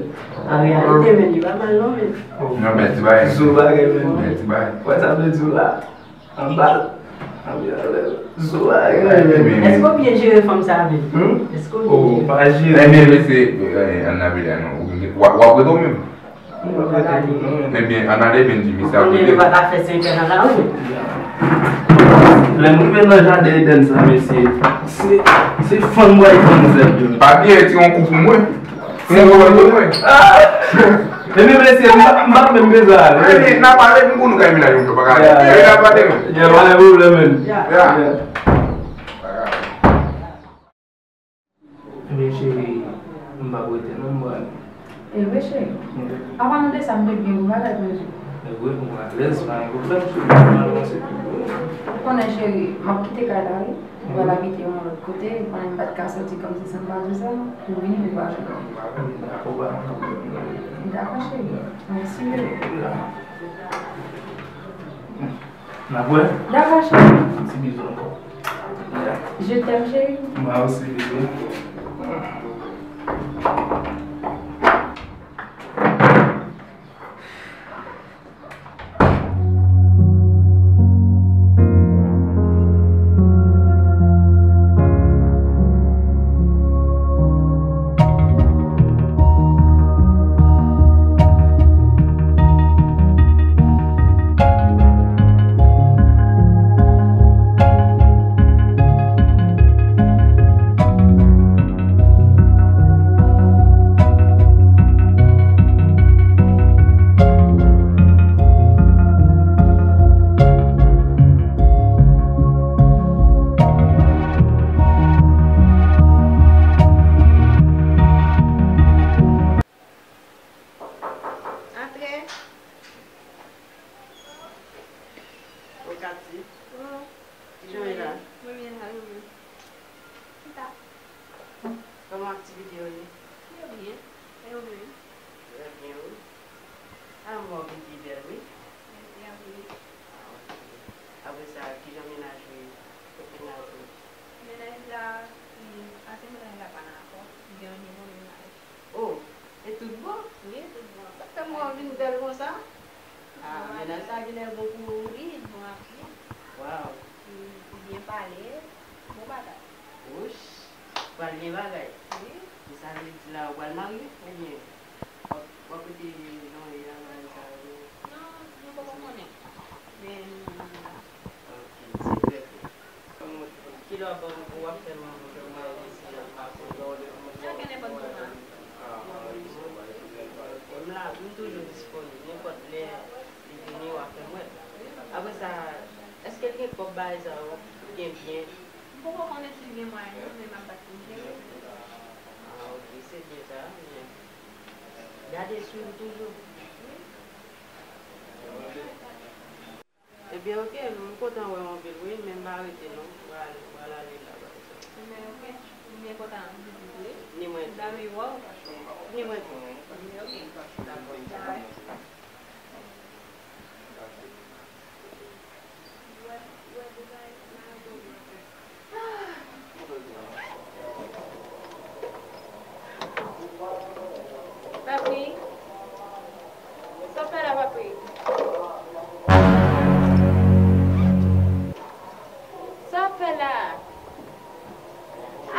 An reyalite, men, li pa mal, non, men. Non, men, ti bagay. Zo bagay, men. Men, ti bagay. Wè sa m vle di w la? Anba, anba, zo bagay, men. Èske w byen jere fanm sa, men? Hmm? Èske w byen jere? Oh, pa jere. Ebyen, mesye, eh, ann ale la, non. W ap, w ap rete w menm. Ebyen, ann ale, Benji, misye ap rete. Konnen nou pa ka fè senk è nan lari. Lè m rive nan jaden Edenn sa, mesye, se, se fann mwen fann zèb yo. Pa bliye, ti yon kou pou mwen. Ti yon kou pou mwen. Ah! Ebyen, mesye, m pa, m pa menm bezwen ale. Ebyen, n a pale, m konn nou ka vin la yon tou, pa ka ale. Ya, ya. Ebyen, n a pale, men. Ya, pa gen pwoblèm, men. Ya. Ya. Ya. Ebyen, cheri, m p ap rete non, m prale. E vre, cheri? Wi. Apa nou de sa, m te byen gou bagay pou di. E vre, ou alèz, pa gen pwoblèm, cheri, m pral avanse tou. Ou konnen, cheri, m ap kite kay la, wi. M pral abite yon lòt kote, ou konnen m pa t ka soti kòmsi san m pa di w sa, pou vini, ou pa jwenn mwen. Dakò, pa gen pwoblèm. Dakò, cheri. Mèsi, bebe. N ap wè. Dakò, cheri. Ti bizou ankò. Je t'aime, chérie. Moi aussi, bébé. Ô Katy, kijan w ye la? Mwen byen, e ou menm? Chita. Kòman aktivite yo ye? Yo byen. E ou menm? Trè byen, wi. A, m wè w vin pi bèl, wi. Mèsi anpil. A, ok. Apre sa, kijan mennaj ou ye? Kot mennaj ou? Mennaj la, li, ansanm mennaj la pa nan akò. Li gen yon nouvo mennaj. Oh, e tout bon? Wi, tout bon. Sa k fè m wè w vin bèl konsa? Ah, mennaj sa genlè bon pou ou. Wi, bon anpil. Waw. Li, li byen pale, bon bagay. Wouch, pral gen bagay. Wi. Men sa vle di la, ou pral marye oubyen w ap, w ap rete jan w ye a, bagay sa yo? Non, nou poko konnen. Men nou vin la. Ok, se trè byen. Kilè w ap, w ap fè manman w fè w maryaj isi a? Chak nenpòt moman. M la, m toujou disponib. Nenpòt lè li vini, w ap fè m wè l. Apre sa, èske l gen kòb bagay sa yo? Li gen byen? M poko konnen si l gen mwayen non, men m ap bat pou m jere. Ah, ok, se byen sa, men gade sou l toujou. Wi. Ebyen, ok, m kontan wè w anpil, wi, men m pa rete non. M pral, m pral ale la, pa egzanp. Ebyen, ok, m byen kontan vizit ou, wi. Ni mwen tou. M ta anvi wè w. Ni mwen tou. Ebyen, ok. Dakò. Bye. Papi, sa w fè la, papi? Sa w fè la?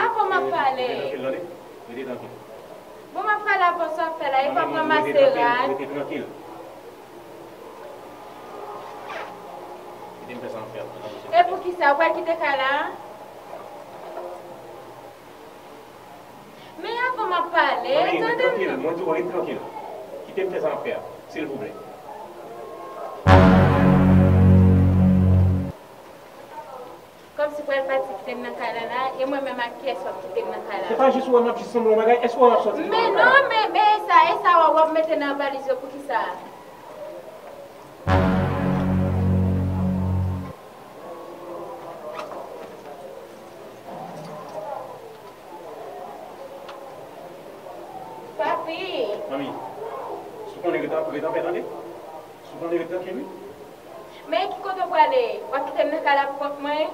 Avan m ap pale. Rete trankil, tande? Rete trankil. Bon, m ap pale avan sa w fè la, e pa pran maserad. Rete trankil, rete trankil. Kite m fè sa m ap fè a. E poukisa ou pral kite kay la? Men avan m ap pale, tande m non. Mwen di w rete trankil. Kite m fè sa m ap fè a, silvouplè. Kòmsi pral pati kite m nan kay la la, e mwen menm ak kiyès w ap kite m nan kay la? Se pa jis ou wè m ap jis sanble yon bagay, èske w wè m ap sòti? Men non, men, men e sa, e sa w ap mete nan valiz yo poukisa? Papi! Manmi, si w konnen rete, rete anpè tande. Si w konnen rete trankil wi. Men ki kote w prale? W ap kite m nan kay la pou kont mwen?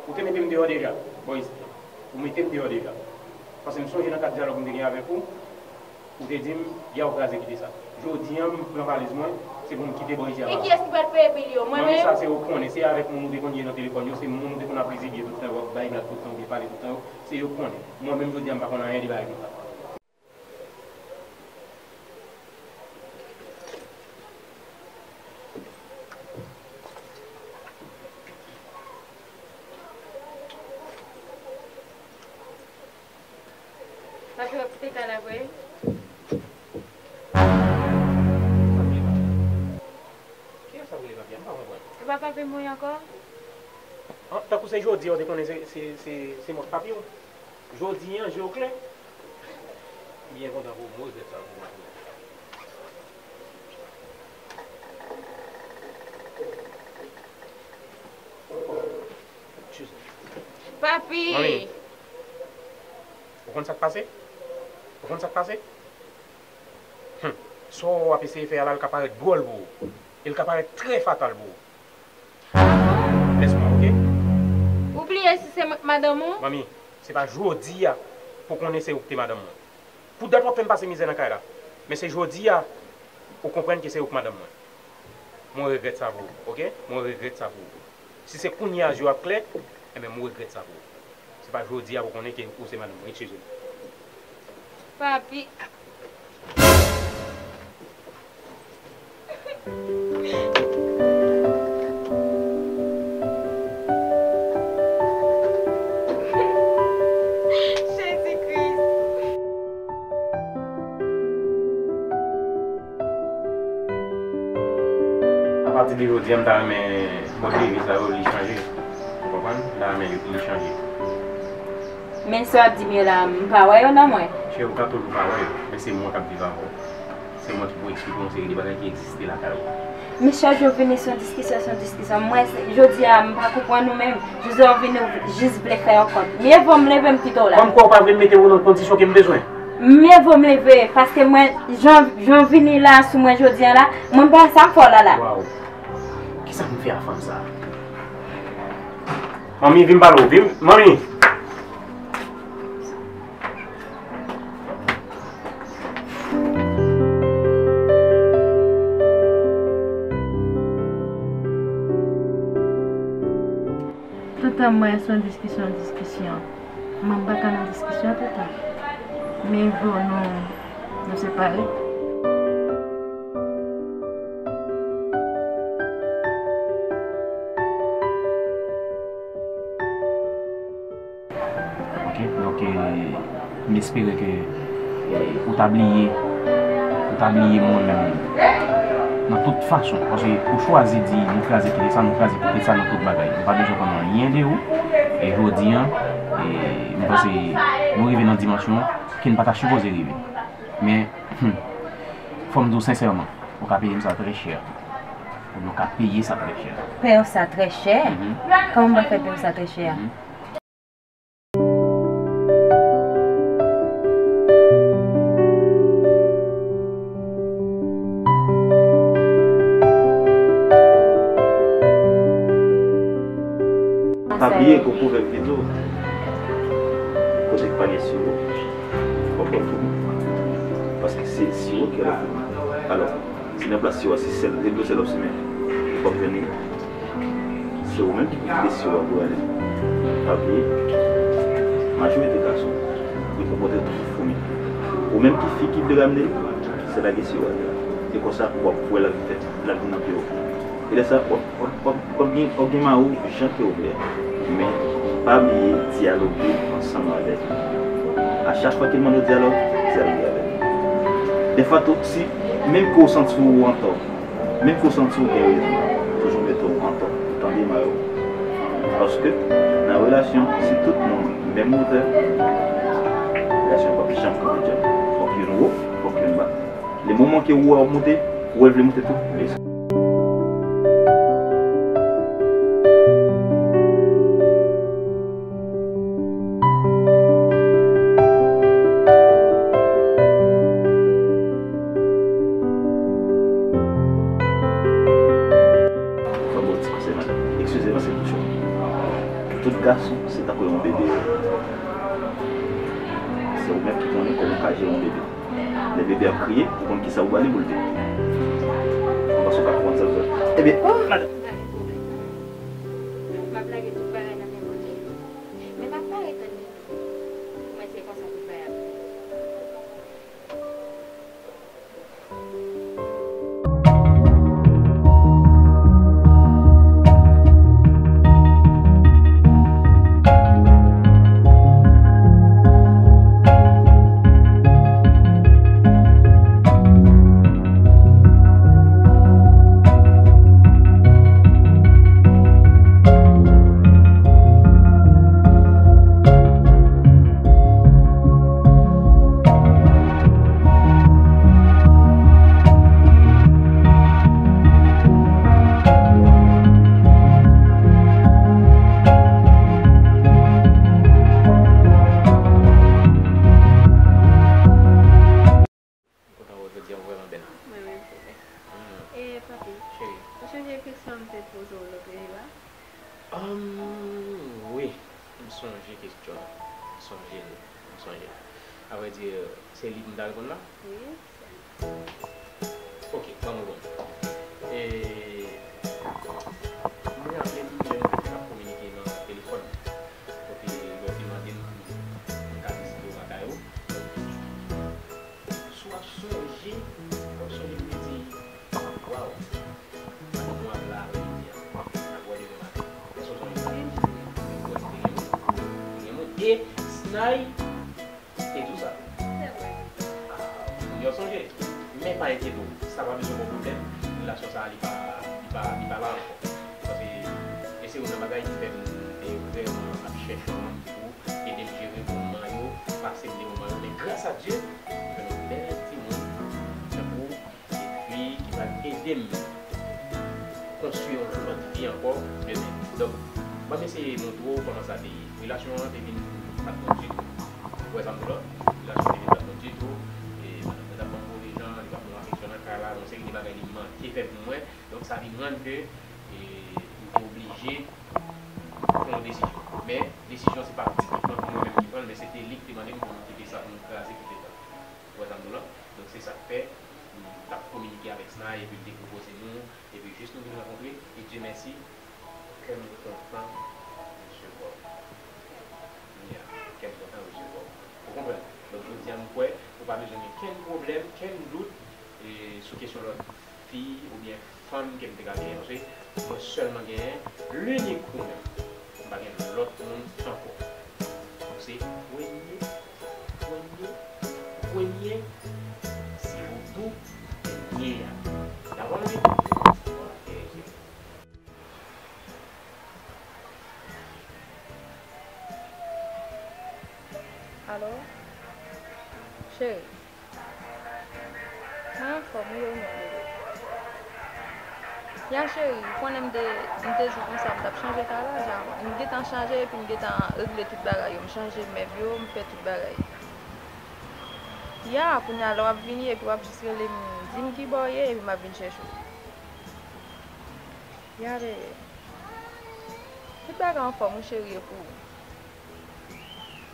Ou te mete m deyò deja, bò isit la. Ou mete m deyò deja. Paske m sonje nan kad dyalòg m te gen avèk ou, ou te di m, "Bya w kraze kite sa." Jodi a, m pran valiz mwen, se pou m kite bò isit a. E kiyès ki pral peye bil yo? Mwen menm? Manmi, sa se ou k konnen, se avèk moun ou te konn ye nan telefòn yo, se moun ou te konn ap rizibye tout tan yo, w ap bay blag tout tan, oubyen pale tout tan yo, se yo k konnen. Mwen menm, jodi a, m pa konn anyen de bagay konsa. Papi, w ap kite kay la vre? Kiyès ap rele papi a? M pa konprann. E pa papi m ou ye ankò? An, tankou se jodi a w te konnen se, se, se, se mwen k papi w. Jodi a, je w klè. M byen kontan pou ou, m regrèt sa pou ou. Excuse me. Papi! Manmi, ou konn sa k pase? Ou konn sa k pase? Hum. Sa w ap eseye fè a la, l ka parèt dwòl pou ou. E l ka parèt trè fatal pou ou. Ah bon? Lès mwen, oke? Ou bliye si se mwen k madanm ou? Manmi, se pa jodi a pou w konnen se ou k te madanm mwen. Pou dat w ap fè m pase mizè nan kay la. Men se jodi a ou konprann ke se ou k madanm mwen. Mwen regrèt sa pou ou, oke? Mwen regrèt sa pou ou. Si se kounye a je w ap klè, enben, mwen regrèt sa pou ou. Se pa jodi a pou w konnen ke ou se madanm mwen. Eskize m. Papi. Jezi Kris. Apati de jodi a, m ta renmen mòd de vi sa yo li chanje. Ou konprann? M ta renmen li chanje. Men sa w ap di m yo la, m pa wè yo nan mwen. Cheri, ou ka toujou pa wè yo, men se mwen k ap viv avè w. Se mwen ki pou eksplike w yon seri de bagay ki egziste lakay ou. Men chak jou w vini se yon diskisyon, se yon diskisyon. Mwen, se- jodi a, m pa konprann ou menm. Jodi a, w vini, w jis vle fè yon kont. Mye vo m leve m kite w la. Kòm kwa w pa vle m mete w nan kondisyon ke m bezwen. Mye vo m leve, paske mwen, jan, jan w vini la sou mwen jodi a la, mwen pa sa m fè w la la. Waw. Kisa m fè a fanm sa? Manmi, vin pale w, vin, manmi. Toutan mwen se yon diskisyon, diskisyon. Mwen m pa ka nan diskisyon toutan. Men vo nou, nou separe. Ok, donk, eh, m espere ke, eh, ou ta bliye, ou ta bliye mwen menm nan tout fason. Paske ou chwazi di nou kraze kite sa, nou kraze kite sa nan tout bagay. Nou pa bezwen konn anyen de ou. E jodi a, eh, m panse nou rive nan dimansyon ke n pa ta sipoze rive. Men, hmm, fò m di w sensèman, ou ka peye m sa trè chè. Ou ka peye sa trè chè. Pè w sa trè chè? Mhm. Kòman m pral fè pè w sa trè chè a? Mhm. Pa bliye gon pwovèb ki di w, kote k pa gen siwo, fòk bwè foumi. Paske se siwo ki rele foumi. Alò, si nan plas siwo a se sèl, se dlo sèl w ap simen, ou p ap jwenn li. Se ou menm ki kite siwo a pou ale. Pa bliye, majorite gason, yo konpòte yo tankou foumi. Ou menm ki fi ki vle ramne, se lage siwo a atè a. E konsa, w ap wè l ap vin fè, l ap vin nan pye w. E lè sa, w ap, w ap, w ap, w ap gen, w ap gen mari w jan ke w vle a. Men, pa bliye dyaloge ansanm avèk li. A chak fwa ke l mande w dyalòg, dyaloge avèk li. Dèfwa tou, si, menm ke w santi w antò, menm ke w santi w gen rezon, toujou mete w antò. Ou tande, mari w? Paske, nan relasyon, si tout moun menm wotè, relasyon p ap janm kanpe djòl. Fòk youn wo, fòk youn ba. Le moman ke ou wè w ap moute, ou wè l vle moute tou, desann. Fò m ba w ti konsèy, madanm. Eskize m, se bouch ou. Tout gason, se tankou yon bebe. Se ou menm ki konnen kòman w ka jere yon bebe. Lè bebe ap kriye, ou konn kisa ou ba li pou l bebe. M panse w ka konprann sa m fè. Ebyen, oh, madanm. Pa gen pwoblèm. M ap lage tout bagay nan men Bondye. Men m ap pare tann li tou. Mwen se konsa tout bagay ap fèt. M kontan wè w jodi a, ou vrèman bèl. Mwen menm tou. E, papi, cheri, ou sonje kesyon m te poze w lòt jou a? Ahn, wi, m sonje kesyon an. M sonje l. M sonje l. Avrèdi, se li pou m ta reponn la? Wi, se li. Ok, ban m reponn. E, m raple m lè nou te konn ap kominike nan telefòn. Kote lè w te mande m pou m ka vizite w lakay ou. Si w ap sonje, w ap sonje m te di, waw, nou ap la jodi a, n ap wè demen maten. Èske w sonje sa? Wi, m sonje. Ou wè, te gen moun, te gen moun. E Snay te di w sa tou. Se vre. Ah, moun yo sonje. Men pa enkyete w, sa pa bezwen ba w pwoblèm. Relasyon sa a, li pa, li pa, li pa la ankò. Paske, e se youn nan bagay ki fè m te vrèman ap chèche yon moun ki pou ede m jere moman yo, pase m de moman yo. Men gras a Dye, m jwenn yon bèl timoun, tankou epi ki pral ede m sou yon lòt vi ankò demen. Donk, ban m eseye montre w kòman sa te ye. Relasyon an te vin pa t bon ditou. Ou wè sa m di w la? Relasyon an te vin pa t bon ditou. E madanm nan t ap ban m move jan, li pa t bon afeksyon nan kay la, yon seri de bagay li manke fè pou mwen. Donk, sa vin rann ke, e, m te oblije pran yon desizyon. Men, desizyon se pa mwen ki pran pou mwen menm ki pran l, men se te li ki te mande m pou m kite sa, pou m kraze, kite sa. Ou wè sa m di w la? Donk, se sa k fè, m t ap kominike avèk Sna, epi l te pwopoze nou, epi jis nou vin rankontre, e Dye mèsi, kè m kontan resevwa w. Yeah, kè m kontan resevwa w. Ou konprann? Donk, jodi a, m kwè, ou pa bezwen gen kenn pwoblèm, kenn dout, e, sou kesyon lòt fi oubyen fanm ke m te ka genyen, paske mwen sèlman genyen linik ou menm. M pa gen lòt moun ankò. Donk se premye, premye, premye, se ou tou premye a. Dakò, non? Ok, cheri. Alo? Cheri. Mwen anfòm wi, ou menm bebe? Ya cheri, ou konnen m te, m te di w konsa m t ap chanje kay la, ja m gentan chanje epi m gentan regle tout bagay yo, m chanje mèb yo, m fè tout bagay. Ya, kounye a lè w ap vini epi w ap jis rele m, di m kibò w ye epi m ap vin chèche w. Ya bebe. Tout bagay anfòm wi cheri, e pou ou?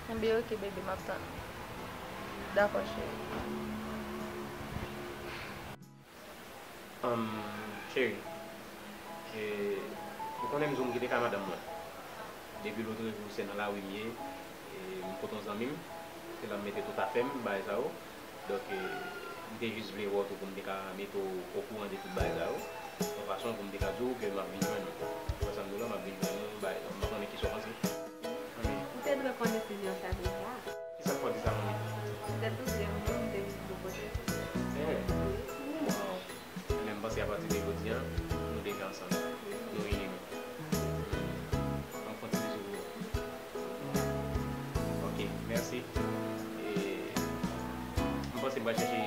Enben, oke, bebe, m ap tann ou. Dakò, cheri. Anm, cheri, e, ou konnen m di w m kite kay madanm mwen. Depi lòt jou, se nan lari m ye, e, m kote yon zanmi m, se la m mete tout afè m, bagay sa yo. Donk, e, m te jis vle wè w tou pou m te ka mete w okouran de tout bagay sa yo. Yon fason pou m te ka di w ke m ap vin jwenn ou. Ou wè sa m di w la, m ap vin jwenn ou, bagay sa yo. M pa konnen kisa w panse. Anmwey. Ou te dwe pran desizyon sa deja. Kisa k fè w di sa, manmi? Petèt ou vle m menm, m te vin pwopoze. Eh, wow. Men m panse apati de jodi a, nou deja ansanm. Nou ini nou. Ann fè yon ti bizou pou mwen. Ok, mèsi. E, m panse m pral chèche